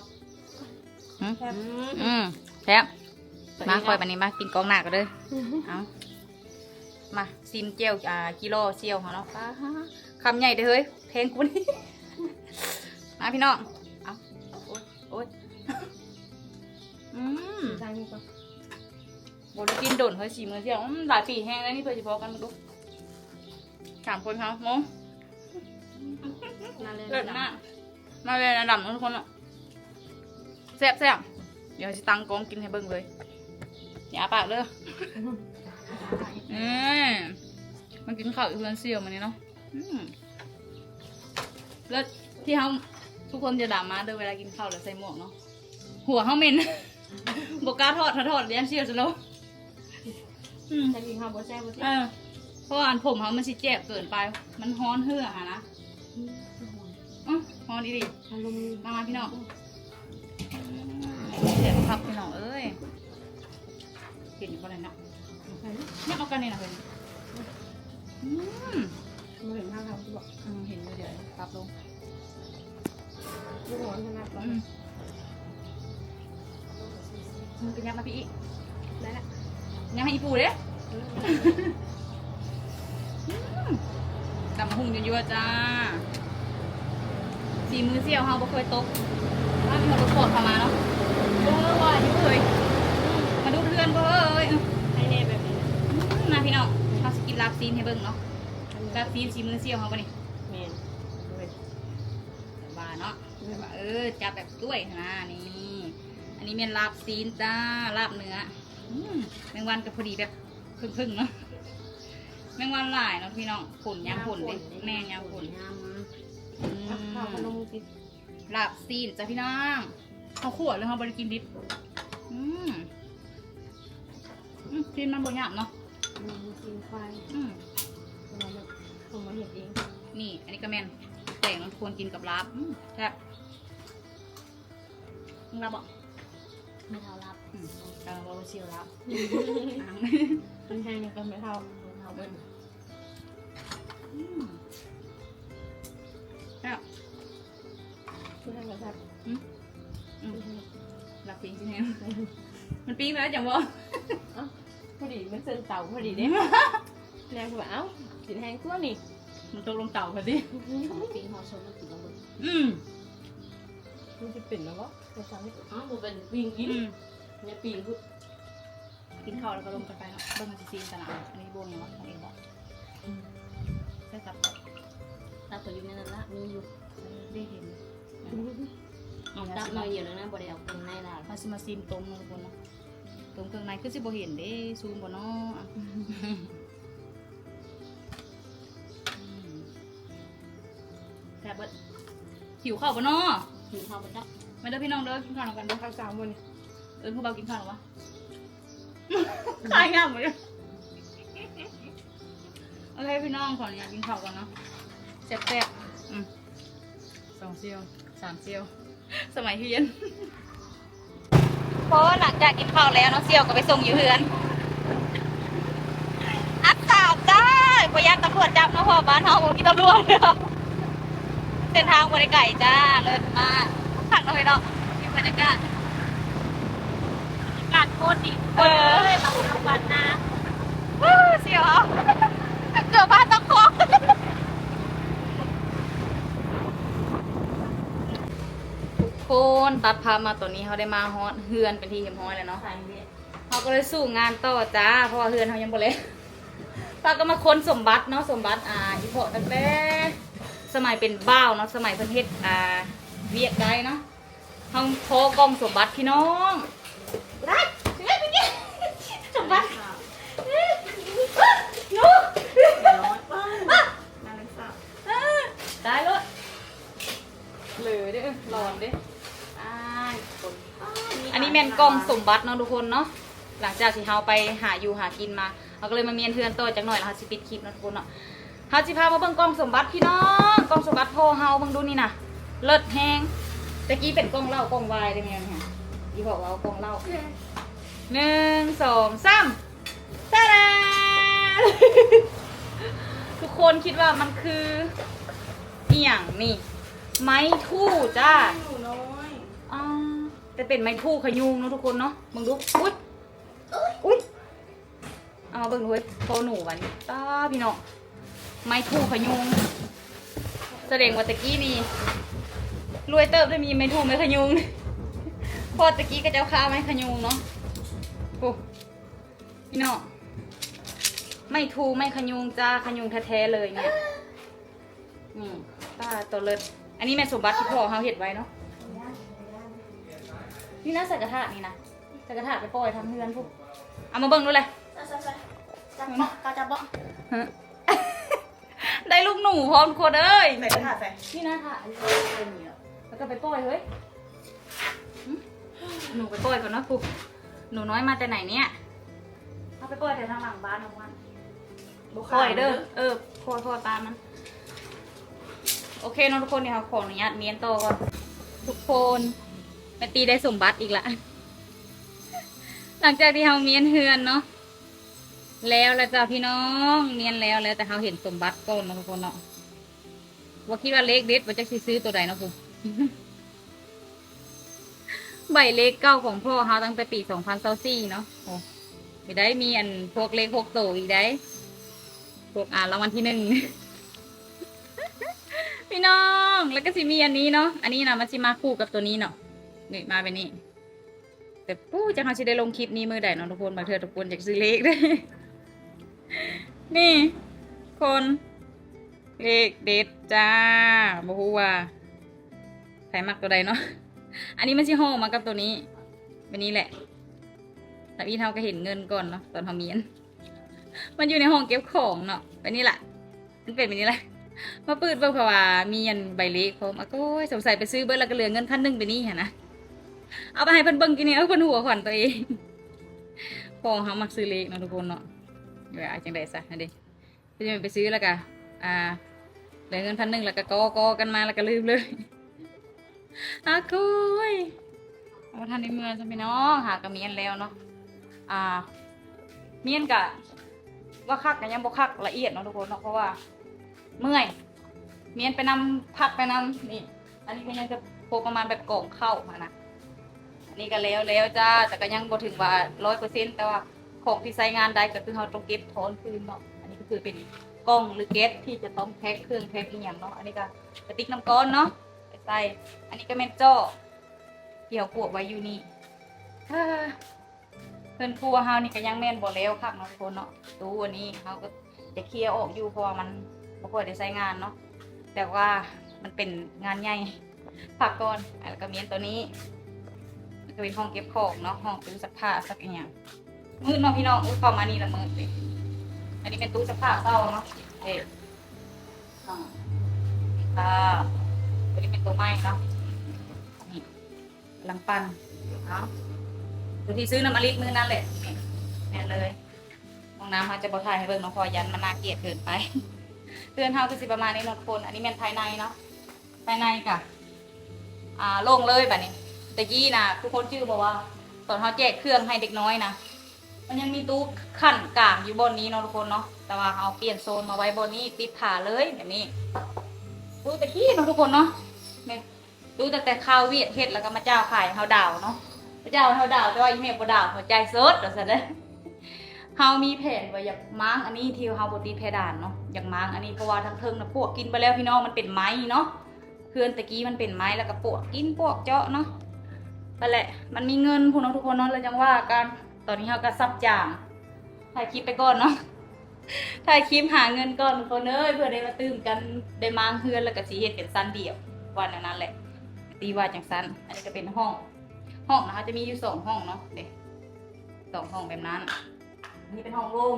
ຫື ອືມ ອືມ ແຊບ. ມາ ຂ້ອຍບາດນີ້ ມາກິນກ້ອງໜ້າກໍເດີ. ເອົາ ມາຊີມແຈ່ວ ອ່າ ຈິລໍສ່ຽວເຮົາເນາະ. ປ້າ ຄຳໃຫຍ່ເດີ້ເຮີຍ ແພງກວ່ານີ້. ມາພີ່ນ້ອງ ເອົາ ໂອ້ຍ ໂອ້ຍ ອືມ ບໍ່ໄດ້ກິນດົນເຮີຍ ສີມືສ່ຽວ. ອືມ ຫຼາຍປີແຮງແລ້ວນີ້ ເພື່ອຊິພໍກັນ ເບິ່ງດູ ສາມຄົນເຮົາ ໂມ ມາເລີຍ ເລີດມາກ. ມາເລີຍ ດຳ ທຸກຄົນເນາະ ແຊບໆ. ດຽວຊິຕັ້ງກ້ອງກິນໃຫ້ເບິ່ງເລີຍ. ຢ່າອ້າປາກເດີ້. ເອີ ມາກິນເຂົ້າຢູ່ເຮືອນສ່ຽວມື້ນີ້ເນາະ. ອືມ ແລ້ວທີ່ເຮົາທຸກຄົນຈະດຳມາເດີ້ ເວລາກິນເຂົ້າແລ້ວໃສ່ໝວກເນາະ ຫົວເຮົາເໝັນ ບໍ່ກ້າຖອດ ຖ້າຖອດຢ້ານສ່ຽວສະໂລ. ອືມ ແຕ່ກິນເຂົ້າບໍ່ແຊບ ບໍ່ແຊບ. ເອີ ເພາະວ່າອັນຜົມເຮົາມັນຊິແຈບເກີນໄປ ມັນຮ້ອນເຫື່ອຫັ້ນນະ. ອືມ ອືມ ຮ້ອນອີ່ຫຼີ. ອາລົມ ມາ ມາພີ່ນ້ອງ. ອືມ ແຊບຄັກພີ່ນ້ອງເອີຍ. ເຫັນຢູ່ບໍ່ນັ້ນເນາະ ຍັບເອົາກັນນີ້ນະເພິ່ນ. ອືມ ບໍ່ເຫັນທາງເຮົາບໍ່? ອືມ ເຫັນຢູ່ ດຽວປັບລົງ. ບໍ່ຮ້ອນຂະໜາດ ອືມ ມັນກໍຍັບມາພີ້ອີກ ໄດ້ລະ ຍັບໃຫ້ອີ່ປູເດ້. ອືມ ອືມ ຕຳບັກຫຸ່ງຍົວໆ ຈ້າ. ສີມືສ່ຽວເຮົາບໍ່ເຄີຍຕົກ. ວ່າມີຮອດລົດສອນເຂົ້າມາເນາະ. ເອີ ວ່າຢູ່ເອີຍ ມາດູດເຮືອນບໍ່ເອີຍ. ໃຫ້ແນ່ແບບນີ້ນະ. ອືມ ມາພີ່ນ້ອງ ເຮົາຊິກິນລາບຊີ້ນໃຫ້ເບິ່ງເນາະ. ລາບຊີ້ນສີມືສ່ຽວເຮົາບໍ່ນີ້? ແມ່ນ ວ່າເນາະ ແບບວ່າ ເອີ ຈັບແບບຕ້ວຍຫັ້ນນະ. ນີ້ ອັນນີ້ແມ່ນລາບຊີ້ນຈ້າ ລາບເນື້ອ. ອືມ ແມງວັນກໍພໍດີແບບເພິ່ງໆ ເນາະ. ແມງວັນຫຼາຍເນາະພີ່ນ້ອງ ຝົນ ຍາມຝົນເດ້. ຍາມຝົນ ແມ່ນ ຍາມຝົນ ຍາມ ອືມ ເອົາຂະໜົມກິນ. ລາບຊີ້ນຈ້າພີ່ນ້ອງ ເຮົາຂົ້ວເລີຍ ເຮົາບໍ່ໄດ້ກິນດິບ. ອືມ ອືມ ຊີ້ນມັນບໍ່ຫຍາບເນາະ. ອືມ ຊີ້ນຄວາຍ. ອືມ ເຮົາມາເຮັດເອງ. ນີ້ ອັນນີ້ກໍແມ່ນແກງ ທຸກຄົນ ກິນກັບລາບ. ອືມ ແຊບ. ມຶງລາບບໍ່? ແມ່ເຖົ້າລາບ. ອືມ ກຳລັງເວົ້າວ່າສ່ຽວລາບ. ອືມ ມັນແຮງນຳກັນແມ່ເຖົ້າ ແມ່ເຖົ້າເບິ່ງ. ອືມ ແຊບ. ຄືໃຫ້ມັນແຊບ. ອືມ ອືມ ລາບປີ້ງຊີ້ນແຮງ ມັນປີ້ງແລ້ວຈັ່ງບໍ່? ເອົ້າ ພໍດີມັນເຊິ່ງເຕົາພໍດີເດ້. ແມ່ກໍວ່າ ເອົ້າ ຊີ້ນແຮງຕົວະນີ້ ມັນຕົກລົງເຕົາພໍດີ. ປີ້ງຫໍ່ສົມມັນກິນລະເບິ່ງ. ອືມ ມັນຊິເປັນລະບໍ່? ເອົາ ບໍ່ເປັນ ປີ້ງກິນ. ອືມ ຢ່າປີ້ງພຸ້ນ. ກິນເຂົ້າແລ້ວກໍລົມກັນໄປເນາະ. ເບິ່ງມັນຊິຊີມກັນນະ. ອັນນີ້ບໍ່ມີຫຍັງຫວານຂອງເອງບໍ່? ອືມ ມີຢູ່ ໄດ້ເຫັນ ເອົາຕັບໜ້ອຍດຽວໜຶ່ງນະ ບໍ່ໄດ້ເອົາເຄື່ອງໃນຫຼາຍ. ເຮົາຊິມາຊີມຕົ້ມເນາະທຸກຄົນເນາະ ຕົ້ມເຄື່ອງໃນຄືຊິບໍ່ເຫັນເດ້ ຊູມບໍ່ເນາະ? ອືມ ແຊບເບີດ. ຫິວເຂົ້າບໍ່ເນາະ? ຫິວເຂົ້າບໍ່ຈັກ. ມາເດີພີ່ນ້ອງເດີ ກິນເຂົ້ານຳກັນເດີ. ເຂົ້າສາມມື້ນີ້ ເອີ້ນຜູ້ບ່າວກິນເຂົ້າແລ້ວວະ? ຂາຍງາມເລີຍ. ໂອເຄພີ່ນ້ອງ ຂໍອະນຸຍາດກິນເຂົ້າກ່ອນເນາະ. ແຊບໆ ອືມ ສອງສ່ຽວ ສາມສ່ຽວ ສະໄໝຮຽນ. ພໍຫຼັງຈາກກິນເຂົ້າແລ້ວເນາະ ສ່ຽວກໍໄປສົ່ງຢູ່ເຮືອນ. ອັດສາບຈ້າ ບໍ່ຢ້ານຕຳຫຼວດຈັບເນາະ ເພາະວ່າບ້ານເຮົາບໍ່ມີຕຳຫຼວດ. ເສັ້ນທາງບໍ່ໄດ້ໄກຈ້າ ເລີດມາກ. ຄັກເນາະພີ່ນ້ອງ ມີບັນຍາກາດ ບັນຍາກາດໂຄດດີ. ເອີ ເອີຍ ບາດນາ ເອີ ສຽວ ເກືອບພາດຕະຄອງ. ທຸກຄົນ ຕັດພາບມາຕອນນີ້ ເຮົາໄດ້ມາຮອດເຮືອນເປັນທີ່ຮຽບຮ້ອຍແລ້ວເນາະ. ເຮົາກໍເລີຍສູ້ງານຕໍ່ຈ້າ ເພາະວ່າເຮືອນເຮົາຍັງບໍ່ແລ້ວ. ພາກັນມາຄົ້ນສົມບັດເນາະ ສົມບັດ ອ່າ ອີ່ພໍ່ຕັ້ງແຕ່ສະໄໝເປັນບ່າວເນາະ ສະໄໝເພິ່ນເຮັດ ອ່າ ວຽກໄດ້ເນາະ. ເຮົາພໍ້ກ່ອງສົມບັດພີ່ນ້ອງ. ໄດ້ ສມບັດ ໜູ ຕາຍໂລດ ເລີເດ້ ຫຼອນເດ້. ອັນນີ້ແມ່ນກ່ອງສົມບັດເນາະທຸກຄົນເນາະ. ຫຼັງຈາກທີ່ເຮົາໄປຫາຢູ່ຫາກິນມາ ເຮົາກໍເລີຍມາມ້ຽນເຮືອນຕໍ່ຈັກໜ່ອຍ ແລ້ວເຮົາຊິປິດຄລິບເນາະທຸກຄົນເນາະ. ເຮົາຊິພາມາເບິ່ງກ່ອງສົມບັດພີ່ນ້ອງ ກ່ອງສົມບັດພໍ່ເຮົາ ເບິ່ງດູນີ້ນະ ເລີດແຮງ. ແຕ່ກີ້ເປັນກ່ອງເຫຼົ້າກ່ອງວາຍເດ້ແມ່ນຫຍັງ ອີ່ພໍ່ເວົ້າກ່ອງເຫຼົ້າ. ໜຶ່ງ ສອງ ສາມ ຕາດາ ທຸກຄົນຄິດວ່າມັນຄືອີ່ຫຍັງນີ້? ໄມ້ທູ່ຈ້າ ໜູນ້ອຍ. ອໍ ແຕ່ເປັນໄມ້ທູ່ຂະຍຸງເນາະທຸກຄົນເນາະ. ເບິ່ງດູ ອຸ້ຍ ອຸ້ຍ ເອົາມາເບິ່ງດູເວີຍ ພໍ່ໜູຫວານີ້ ຕາ ພີ່ນ້ອງ ໄມ້ທູ່ຂະຍຸງ. ສະແດງວ່າແຕ່ກີ້ນີ້ລວຍເຕີບ ໄດ້ມີໄມ້ທູ່ໄມ້ຂະຍຸງ ເພາະແຕ່ກີ້ເຂົາເຈົ້າຄ້າໄມ້ຂະຍຸງເນາະ. ໂອ້ ພີ່ນ້ອງ ໄມ້ທູ່ໄມ້ຂະຍຸງຈ້າ ຂະຍຸງແທ້ໆເລີຍນີ້. ນີ້ ຕາ ຕົວເລີດ. ອັນນີ້ແມ່ນສົມບັດທີ່ພໍ່ເຮົາເຮັດໄວ້ເນາະ. ນີ້ນະ ໃສ່ກະທະນີ້ນະ ໃສ່ກະທະໄປປ່ອຍທາງເຮືອນພຸ້ນ. ເອົາມາເບິ່ງດູແຫຼະ. ໃສ່ ໃສ່ ໃສ່ ຈັບເບາະ ກາຈັບເບາະ. ຮະ ໄດ້ລູກໜູພ້ອມທຸກຄົນເອີຍ. ໃສ່ກະທະໃສ່ ນີ້ນະ ທະ ອັນນີ້ ແລ້ວກໍໄປປ່ອຍເຮີ້ຍ. ຫຶ ໜູໄປປ່ອຍກ່ອນເນາະ. ຜູ້ໜູນ້ອຍມາແຕ່ໃນເນຍ? ເອົາໄປປ່ອຍແຖວທາງຫຼັງບ້ານເຮົາຫັ້ນ. ບໍ່ຂ້າມເດີ ເອີ ປ່ອຍ ປ່ອຍປາມັນ. ໂອເຄເນາະທຸກຄົນ ດຽວເຮົາຂໍອະນຸຍາດມ້ຽນຕໍ່ກ່ອນ. ທຸກຄົນ ແມ່ຕີໄດ້ສົມບັດອີກລະ. ຫຼັງຈາກທີ່ເຮົາມ້ຽນເຮືອນເນາະ ແລ້ວລະຈ້າພີ່ນ້ອງ ມ້ຽນແລ້ວ ແລ້ວແຕ່ເຮົາເຫັນສົມບັດກ່ອນເນາະທຸກຄົນເນາະ. ບໍ່ຄິດວ່າເລກເດັດ ບໍ່ຈັກຊິຊື້ໂຕໃດເນາະພຸ້ນ. ໃບເລກເກົ່າຂອງພໍ່ເຮົາຕັ້ງແຕ່ປີສອງພັນຊາວສີ່ເນາະ. ໂອ້ ມີໄດ້ ມີອັນພວກເລກຫົກໂຕອີກໄດ໋ ພວກ ອ່າ ລາງວັນທີໜຶ່ງ ພີ່ນ້ອງ. ແລ້ວກໍຊິມີອັນນີ້ເນາະ ອັນນີ້ນະ ມັນຊິມາຄູ່ກັບໂຕນີ້ເນາະ ນີ້ ມາແບບນີ້. ແຕ່ປູ້ ຈັກເຮົາຊິໄດ້ລົງຄລິບນີ້ມື້ໃດເນາະທຸກຄົນ. ບາງເທື່ອທຸກຄົນຢາກຊື້ເລກເດ້. ນີ້ ຄົນ ເລກເດັດຈ້າ. ບໍ່ຮູ້ວ່າໃຜມັກໂຕໃດເນາະ. ອັນນີ້ມັນຊິຫໍ່ມາກັບໂຕນີ້ ແບບນີ້ແຫຼະ. ທຳອິດເຮົາກໍເຫັນເງິນກ່ອນເນາະ ຕອນເຮົາມ້ຽນ ມັນຢູ່ໃນຫ້ອງເກັບຂອງເນາະ ແບບນີ້ລະ. ມັນເປັນແບບນີ້ລະ ມາປືດເບິ່ງ ເພາະວ່າມີອັນໃບເລກພ້ອມ. ອາໂກຍ ສົງໄສໄປຊື້ເບິດ ແລ້ວກໍເຫຼືອເງິນພັນໜຶ່ງໄປນີ້ຫັ້ນນະ. ເອົາໄປໃຫ້ເພິ່ນເບິ່ງກິນນີ້ ເອີ ເພິ່ນຫົວຂວັນຕົວເອງ. ພໍ່ເຮົາມັກຊື້ເລກເນາະທຸກຄົນເນາະ. ເອີ ຈັ່ງໃດຊະ ຫັ້ນເດ ເພິ່ນໄປຊື້ ແລ້ວກໍ ອ່າ ເຫຼືອເງິນພັນໜຶ່ງ ແລ້ວກໍກໍກັນມາ ແລ້ວກໍລືມເລີຍ. ອາໂກຍ ບໍ່ທັນໄດ້ເມືອຊ້ຳພີ່ນ້ອງ ຫາກະມ້ຽນແລ້ວເນາະ. ອ່າ ມ້ຽນກະວ່າຄັກກະຍັງບໍ່ຄັກລະອຽດເນາະທຸກຄົນເນາະ ເພາະວ່າເມື່ອຍ ມ້ຽນໄປນຳ ພັກໄປນຳ. ນີ້ ອັນນີ້ກໍຍັງຈະພໍປະມານແບບກອງເຂົ້າຫັ້ນນະ. ອັນນີ້ກໍແລ້ວແລ້ວຈ້າ ແຕ່ກໍຍັງບໍ່ເຖິງວ່າຮ້ອຍເປີເຊັນ ແຕ່ວ່າຂອງທີ່ໃຊ້ງານໄດ້ກໍຄືເຮົາຕ້ອງເກັບທອນຄືນເນາະ. ອັນນີ້ກໍຄືເປັນກ່ອງ ຫຼື ເກັດທີ່ຈະຕ້ອງແພັກເຄື່ອງແພັກອີ່ຫຍັງເນາະ. ອັນນີ້ກໍກະຕິກນ້ຳກ້ອນເນາະ ໄປໃສ່. ອັນນີ້ກໍແມ່ນເຈາະ ທີ່ເຮົາກວດໄວ້ຢູ່ນີ້. ເອີ ເຮືອນຄົວເຮົານີ້ກໍຍັງແມ່ນບໍ່ແລ້ວຄັກເນາະທຸກຄົນເນາະ. ຕູ້ອັນນີ້ເຮົາກໍຈະເຄຍອອກຢູ່ ເພາະວ່າມັນບໍ່ຄ່ອຍໄດ້ໃຊ້ງານເນາະ. ແຕ່ວ່າ ມັນເປັນງານໃຫຍ່ ພັກກ່ອນ. ແລ້ວກໍມີອັນໂຕນີ້ ມັນກໍເປັນຫ້ອງເກັບຂອງເນາະ ຫ້ອງຕູ້ຊັກຜ້າຊັກອີ່ຫຍັງ. ມືດເນາະພີ່ນ້ອງ ອຸ້ຍ ເຂົ້າມານີ້ລະມືດເດ. ອັນນີ້ແມ່ນຕູ້ຊັກຜ້າເກົ່າເນາະ ເອ ອ່າ ອ່າ ຕົວນີ້ແມ່ນຕົວໃໝ່ເນາະ ນີ້ ກຳລັງປັ່ນເນາະ ຕົວທີ່ຊື້ນຳອາລິດມື້ນັ້ນແຫຼະ. ແມ່ນເລີຍ ຫ້ອງນ້ຳເຮົາຈະບໍ່ຖ່າຍໃຫ້ເບິ່ງເນາະ ເພາະວ່າຢ້ານມັນໜ້າກຽດເກີນໄປ. ເຮືອນເຮົາກໍຊິປະມານນີ້ເນາະທຸກຄົນ. ອັນນີ້ແມ່ນພາຍໃນເນາະ ພາຍໃນກະ ອ່າ ໂລ່ງເລີຍບາດນີ້. ແຕ່ກີ້ນະ ທຸກຄົນຈື່ບໍ່ວ່າ ຕອນເຮົາແຈກເຄື່ອງໃຫ້ເດັກນ້ອຍນະ ມັນຍັງມີຕູ້ຂັ້ນກາງຢູ່ບ່ອນນີ້ເນາະທຸກຄົນເນາະ ແຕ່ວ່າເຮົາປ່ຽນໂຊນມາໄວ້ບ່ອນນີ້ ຕິດຜາເລີຍແບບນີ້. ຕູ້ແຕ່ກີ້ເນາະທຸກຄົນເນາະ ແມ່ນຕູ້ຕັ້ງແຕ່ຄາວຫວຽດເຮັດ ແລ້ວກໍມາເຈົ້າຂາຍເຮົາດາວເນາະ ມາເຈົ້າເຮົາດາວ ແຕ່ວ່າອີ່ແມ່ບໍ່ດາວ ເຮົາຈ່າຍສົດວ່າຊັ້ນເດີ້. ເຮົາມີແຜນວ່າຢາກມ້າງອັນນີ້ທີ່ເຮົາບໍ່ຕິດເພດານເນາະ ຢາກມ້າງອັນນີ້ ເພາະວ່າທາງເທິງນະປວກກິນໄປແລ້ວພີ່ນ້ອງ ມັນເປັນໄມ້ເນາະ ເຮືອນແຕ່ກີ້ມັນເປັນໄມ້ ແລ້ວກໍປວກກິນປວກເຈາະເນາະ. ນັ້ນແຫຼະ ມັນມີເງິນພຸ້ນເນາະທຸກຄົນເນາະ ແລ້ວຈັ່ງວ່າກັນ. ຕອນນີ້ເຮົາກໍສັບຈາງ ຖ່າຍຄລິບໄປກ່ອນເນາະ ຖ່າຍຄລິບຫາເງິນກ່ອນທຸກຄົນເອີຍ ເພື່ອໄດ້ມາຕື່ມກັນ ໄດ້ມ້າງເຮືອນ ແລ້ວກໍຊິເຮັດເປັນຊັ້ນດຽວ ວ່າແນວນັ້ນແຫຼະ ຕີວ່າຈັ່ງຊັ້ນ. ອັນນີ້ກໍເປັນຫ້ອງ ຫ້ອງນະ ເຮົາຈະມີຢູ່ສອງຫ້ອງເນາະ ເດ້ ສອງຫ້ອງແບບນັ້ນ. ອັນນີ້ເປັນຫ້ອງໂລ່ງ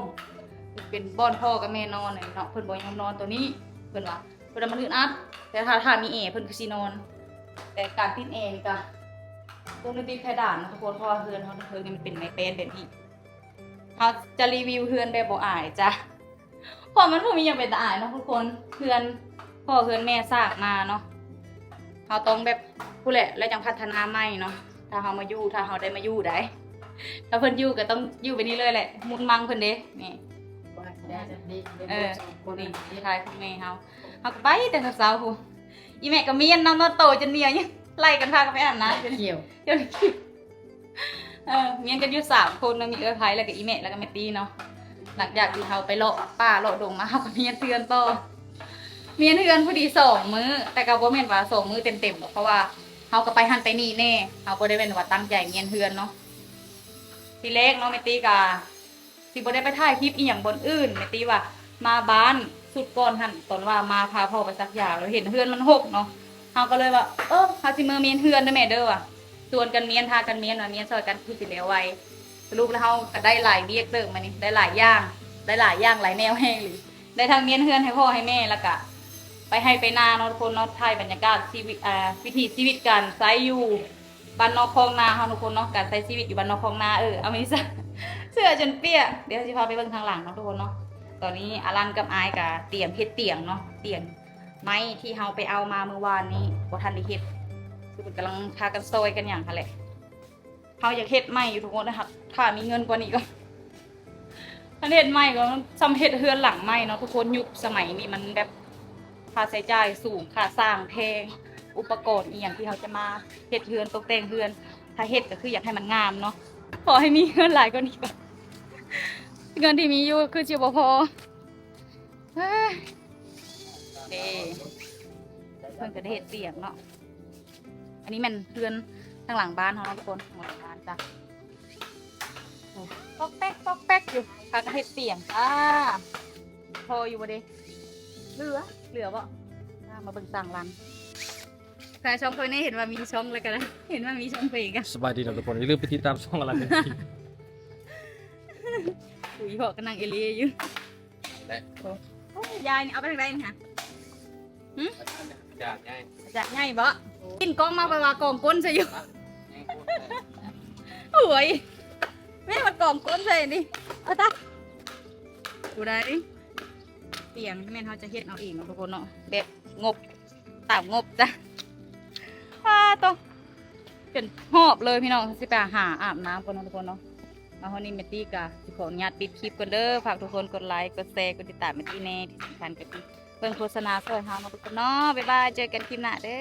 ເປັນບ່ອນພໍ່ກັບແມ່ນອນເນາະ ເພິ່ນບໍ່ຍອມນອນໂຕນີ້ ເພິ່ນວ່າ ເພິ່ນວ່າມັນອຶດອັດ ແຕ່ຖ້າ ຖ້າມີແອເພິ່ນກໍຊິນອນ. ແຕ່ການຕິດແອນີ້ກະ ຕ້ອງໄດ້ຕິດເພດານເນາະທຸກຄົນ ເພາະວ່າເຮືອນເຮົາເທິງນີ້ມັນເປັນໄມ້ແປ້ນແບບນີ້. ເຮົາຈະຣີວິວເຮືອນແບບບໍ່ອາຍຈ້ະ ເພາະມັນບໍ່ມີຫຍັງເປັນຕາອາຍເນາະທຸກຄົນ ເຮືອນພໍ່ເຮືອນແມ່ສ້າງມາເນາະ ເຮົາຕ້ອງແບບ ພຸ້ນແຫຼະ ແລ້ວຈັ່ງພັດທະນາໃໝ່ເນາະ. ຖ້າເຮົາມາຢູ່ ຖ້າເຮົາໄດ້ມາຢູ່ໃດ ຖ້າເພິ່ນຢູ່ກໍຕ້ອງຢູ່ແບບນີ້ເລີຍແຫຼະ ມຸງມັງເພິ່ນເດ້ ນີ້ ເອີ ນີ້ ຖ່າຍຂອງແມ່ເຮົາ ເຮົາກໍໄປແຕ່ເຊົ້າໆ ພຸ້ນ ອີ່ແມ່ກໍມ້ຽນນຳເນາະ ໂຕຈົນໜຽວ ຍັງໄລ່ກັນພາກັນໄປອາບນ້ຳຢູ່ ຂ້ຽວ ຈົນ ເອີ ມ້ຽນກັນຢູ່ສາມຄົນເນາະ ມີເອື້ອຍໄພ ແລ້ວກໍອີ່ແມ່ ແລ້ວກໍແມ່ຕີເນາະ. ຫຼັງຈາກທີ່ເຮົາໄປເລາະປ່າເລາະດົງມາ ເຮົາກໍມ້ຽນເຮືອນຕໍ່ ມ້ຽນເຮືອນພໍດີສອງມື້ ແຕ່ກໍບໍ່ແມ່ນວ່າສອງມື້ເຕັມໆດອກ ເພາະວ່າເຮົາກໍໄປຫັ້ນໄປນີ້ແດ່ ເຮົາບໍ່ໄດ້ແມ່ນວ່າຕັ້ງໃຈມ້ຽນເຮືອນເນາະ. ທີແລກເນາະ ແມ່ຕີກໍ ຊິບໍ່ໄດ້ໄປຖ່າຍຄລິບອີ່ຫຍັງບ່ອນອື່ນ ແມ່ຕີວ່າມາບ້ານ ຊຸດກ່ອນຫັ້ນ ຕອນວ່າມາພາພໍ່ໄປສັກຢາ ແລ້ວເຫັນເຮືອນມັນຮົກເນາະ ເຮົາກໍເລີຍວ່າ ເອີ ເຮົາຊິເມືອມ້ຽນເຮືອນເດີແມ່ເດີ ວ່າ ຊວນກັນມ້ຽນ ພາກັນມ້ຽນ ວ່າມ້ຽນຊ່ອຍກັນຄືຊິແລ້ວໄວ. ສະຫຼຸບແລ້ວເຮົາກໍໄດ້ຫຼາຍວຽກເຕີບ ມື້ນີ້ໄດ້ຫຼາຍຢ່າງ ໄດ້ຫຼາຍຢ່າງຫຼາຍແນວແຮງອີ່ຫຼີ ໄດ້ທັງມ້ຽນເຮືອນໃຫ້ພໍ່ໃຫ້ແມ່ ແລ້ວກະໄປໄຮ່ໄປນາເນາະທຸກຄົນເນາະ ຖ່າຍບັນຍາກາດຊີວິດ ອ່າ ວິຖີຊີວິດການໃຊ້ຢູ່ ບ້ານນອກຄອງນາເຮົາທຸກຄົນເນາະ ການໃຊ້ຊີວິດຢູ່ບ້ານນອກຄອງນາ ເອີ ເອົາມາໃສ່ ເສື້ອຈົນປຽກ. ດຽວເຮົາຊິພາໄປເບິ່ງທາງຫຼັງເນາະທຸກຄົນເນາະ. ຕອນນີ້ອາລັນກັບອ້າຍກະຕຽມເຮັດຕຽງເນາະ ຕຽງໄມ້ທີ່ເຮົາໄປເອົາມາມື້ວານນີ້ ບໍ່ທັນໄດ້ເຮັດ ຄືເພິ່ນກຳລັງພາກັນຊອຍກັນຫຍັງຫັ້ນແຫຼະ. ເຮົາຢາກເຮັດໃໝ່ຢູ່ທຸກຄົນ ຖ້າມີເງິນກວ່ານີ້ກໍ ຄັນເຮັດໃໝ່ກໍສ່ຳເຮັດເຮືອນຫຼັງໃໝ່ເນາະທຸກຄົນ. ຍຸກສະໄໝນີ້ມັນແບບຄ່າໃຊ້ຈ່າຍສູງ ຄ່າສ້າງແພງ ອຸປະກອນອີ່ຫຍັງທີ່ເຮົາຈະມາເຮັດເຮືອນ ຕົກແຕ່ງເຮືອນ ຖ້າເຮັດກໍຄືຢາກໃຫ້ມັນງາມເນາະ. ຂໍໃຫ້ມີເງິນຫຼາຍກວ່ານີ້ກ່ອນ ເງິນທີ່ມີຢູ່ຄືຊິບໍ່ພໍ. ເອີ ເດ້ ເພິ່ນກໍໄດ້ເຮັດຕຽງເນາະ. ອັນນີ້ແມ່ນເຮືອນທາງຫຼັງບ້ານເຮົາເນາະທຸກຄົນ ທາງຫຼັງບ້ານຈ້ະ. ໂອ້ ປອກແປກປອກແປກຢູ່ ພາກັນເຮັດຕຽງຈ້າ. ພໍຢູ່ບໍ່ເດ? ເຫຼືອ ເຫຼືອບໍ່? ມາເບິ່ງຕ່າງຫຼັງ. ແຟນຊ່ອງຂ້ອຍນີ້ ເຫັນວ່າມີຊ່ອງແລ້ວກໍໄດ້ ເຫັນວ່າມີຊ່ອງເພງກະ. ສະບາຍດີເນາະທຸກຄົນ ຢ່າລືມໄປຕິດຕາມຊ່ອງອາລັນ. ອຸ້ຍ ເພາະກໍນັ່ງເອເລຢູ່. ແລະ ໂອ້ ໂອ້ຍ ຢາຍນີ້ເອົາໄປທາງໃດນີ້ຫະ? ຫຶ? ຈາກໃຫຍ່ ຈາກໃຫຍ່ບໍ? ໂອ້ ກິນກ້ອງມາໄປວ່າກອງກົ້ນໃສ່ຢູ່. ໂອ້ຍ ແມ່ນມັນກອງກົ້ນໃສ່ນີ້. ເອົາຕາ ຜູ້ໃດ ຕຽງແມ່ນເຮົາຈະເຮັດເອົາເອງເນາະທຸກຄົນເນາະ ແບບງົບ ຕາມງົບຈ້ະ. ປາໂຕ ຈົນຫອບເລີຍພີ່ນ້ອງ ຊິໄປຫາອາບນ້ຳກ່ອນເນາະທຸກຄົນເນາະ. ມາຮອດນີ້ແມ່ຕີ້ກໍຊິຂໍອະນຸຍາດປິດຄລິບກ່ອນເດີ. ຝາກທຸກຄົນກົດໄລ ກົດແຊ ກົດຕິດຕາມແມ່ຕີ້ແດ່. ທີ່ສຳຄັນກໍຄືເບິ່ງໂຄສະນາຊ່ອຍເຮົາເນາະທຸກຄົນເນາະ. ບາຍບາຍ ເຈີກັນຄລິບໜ້າເດີ.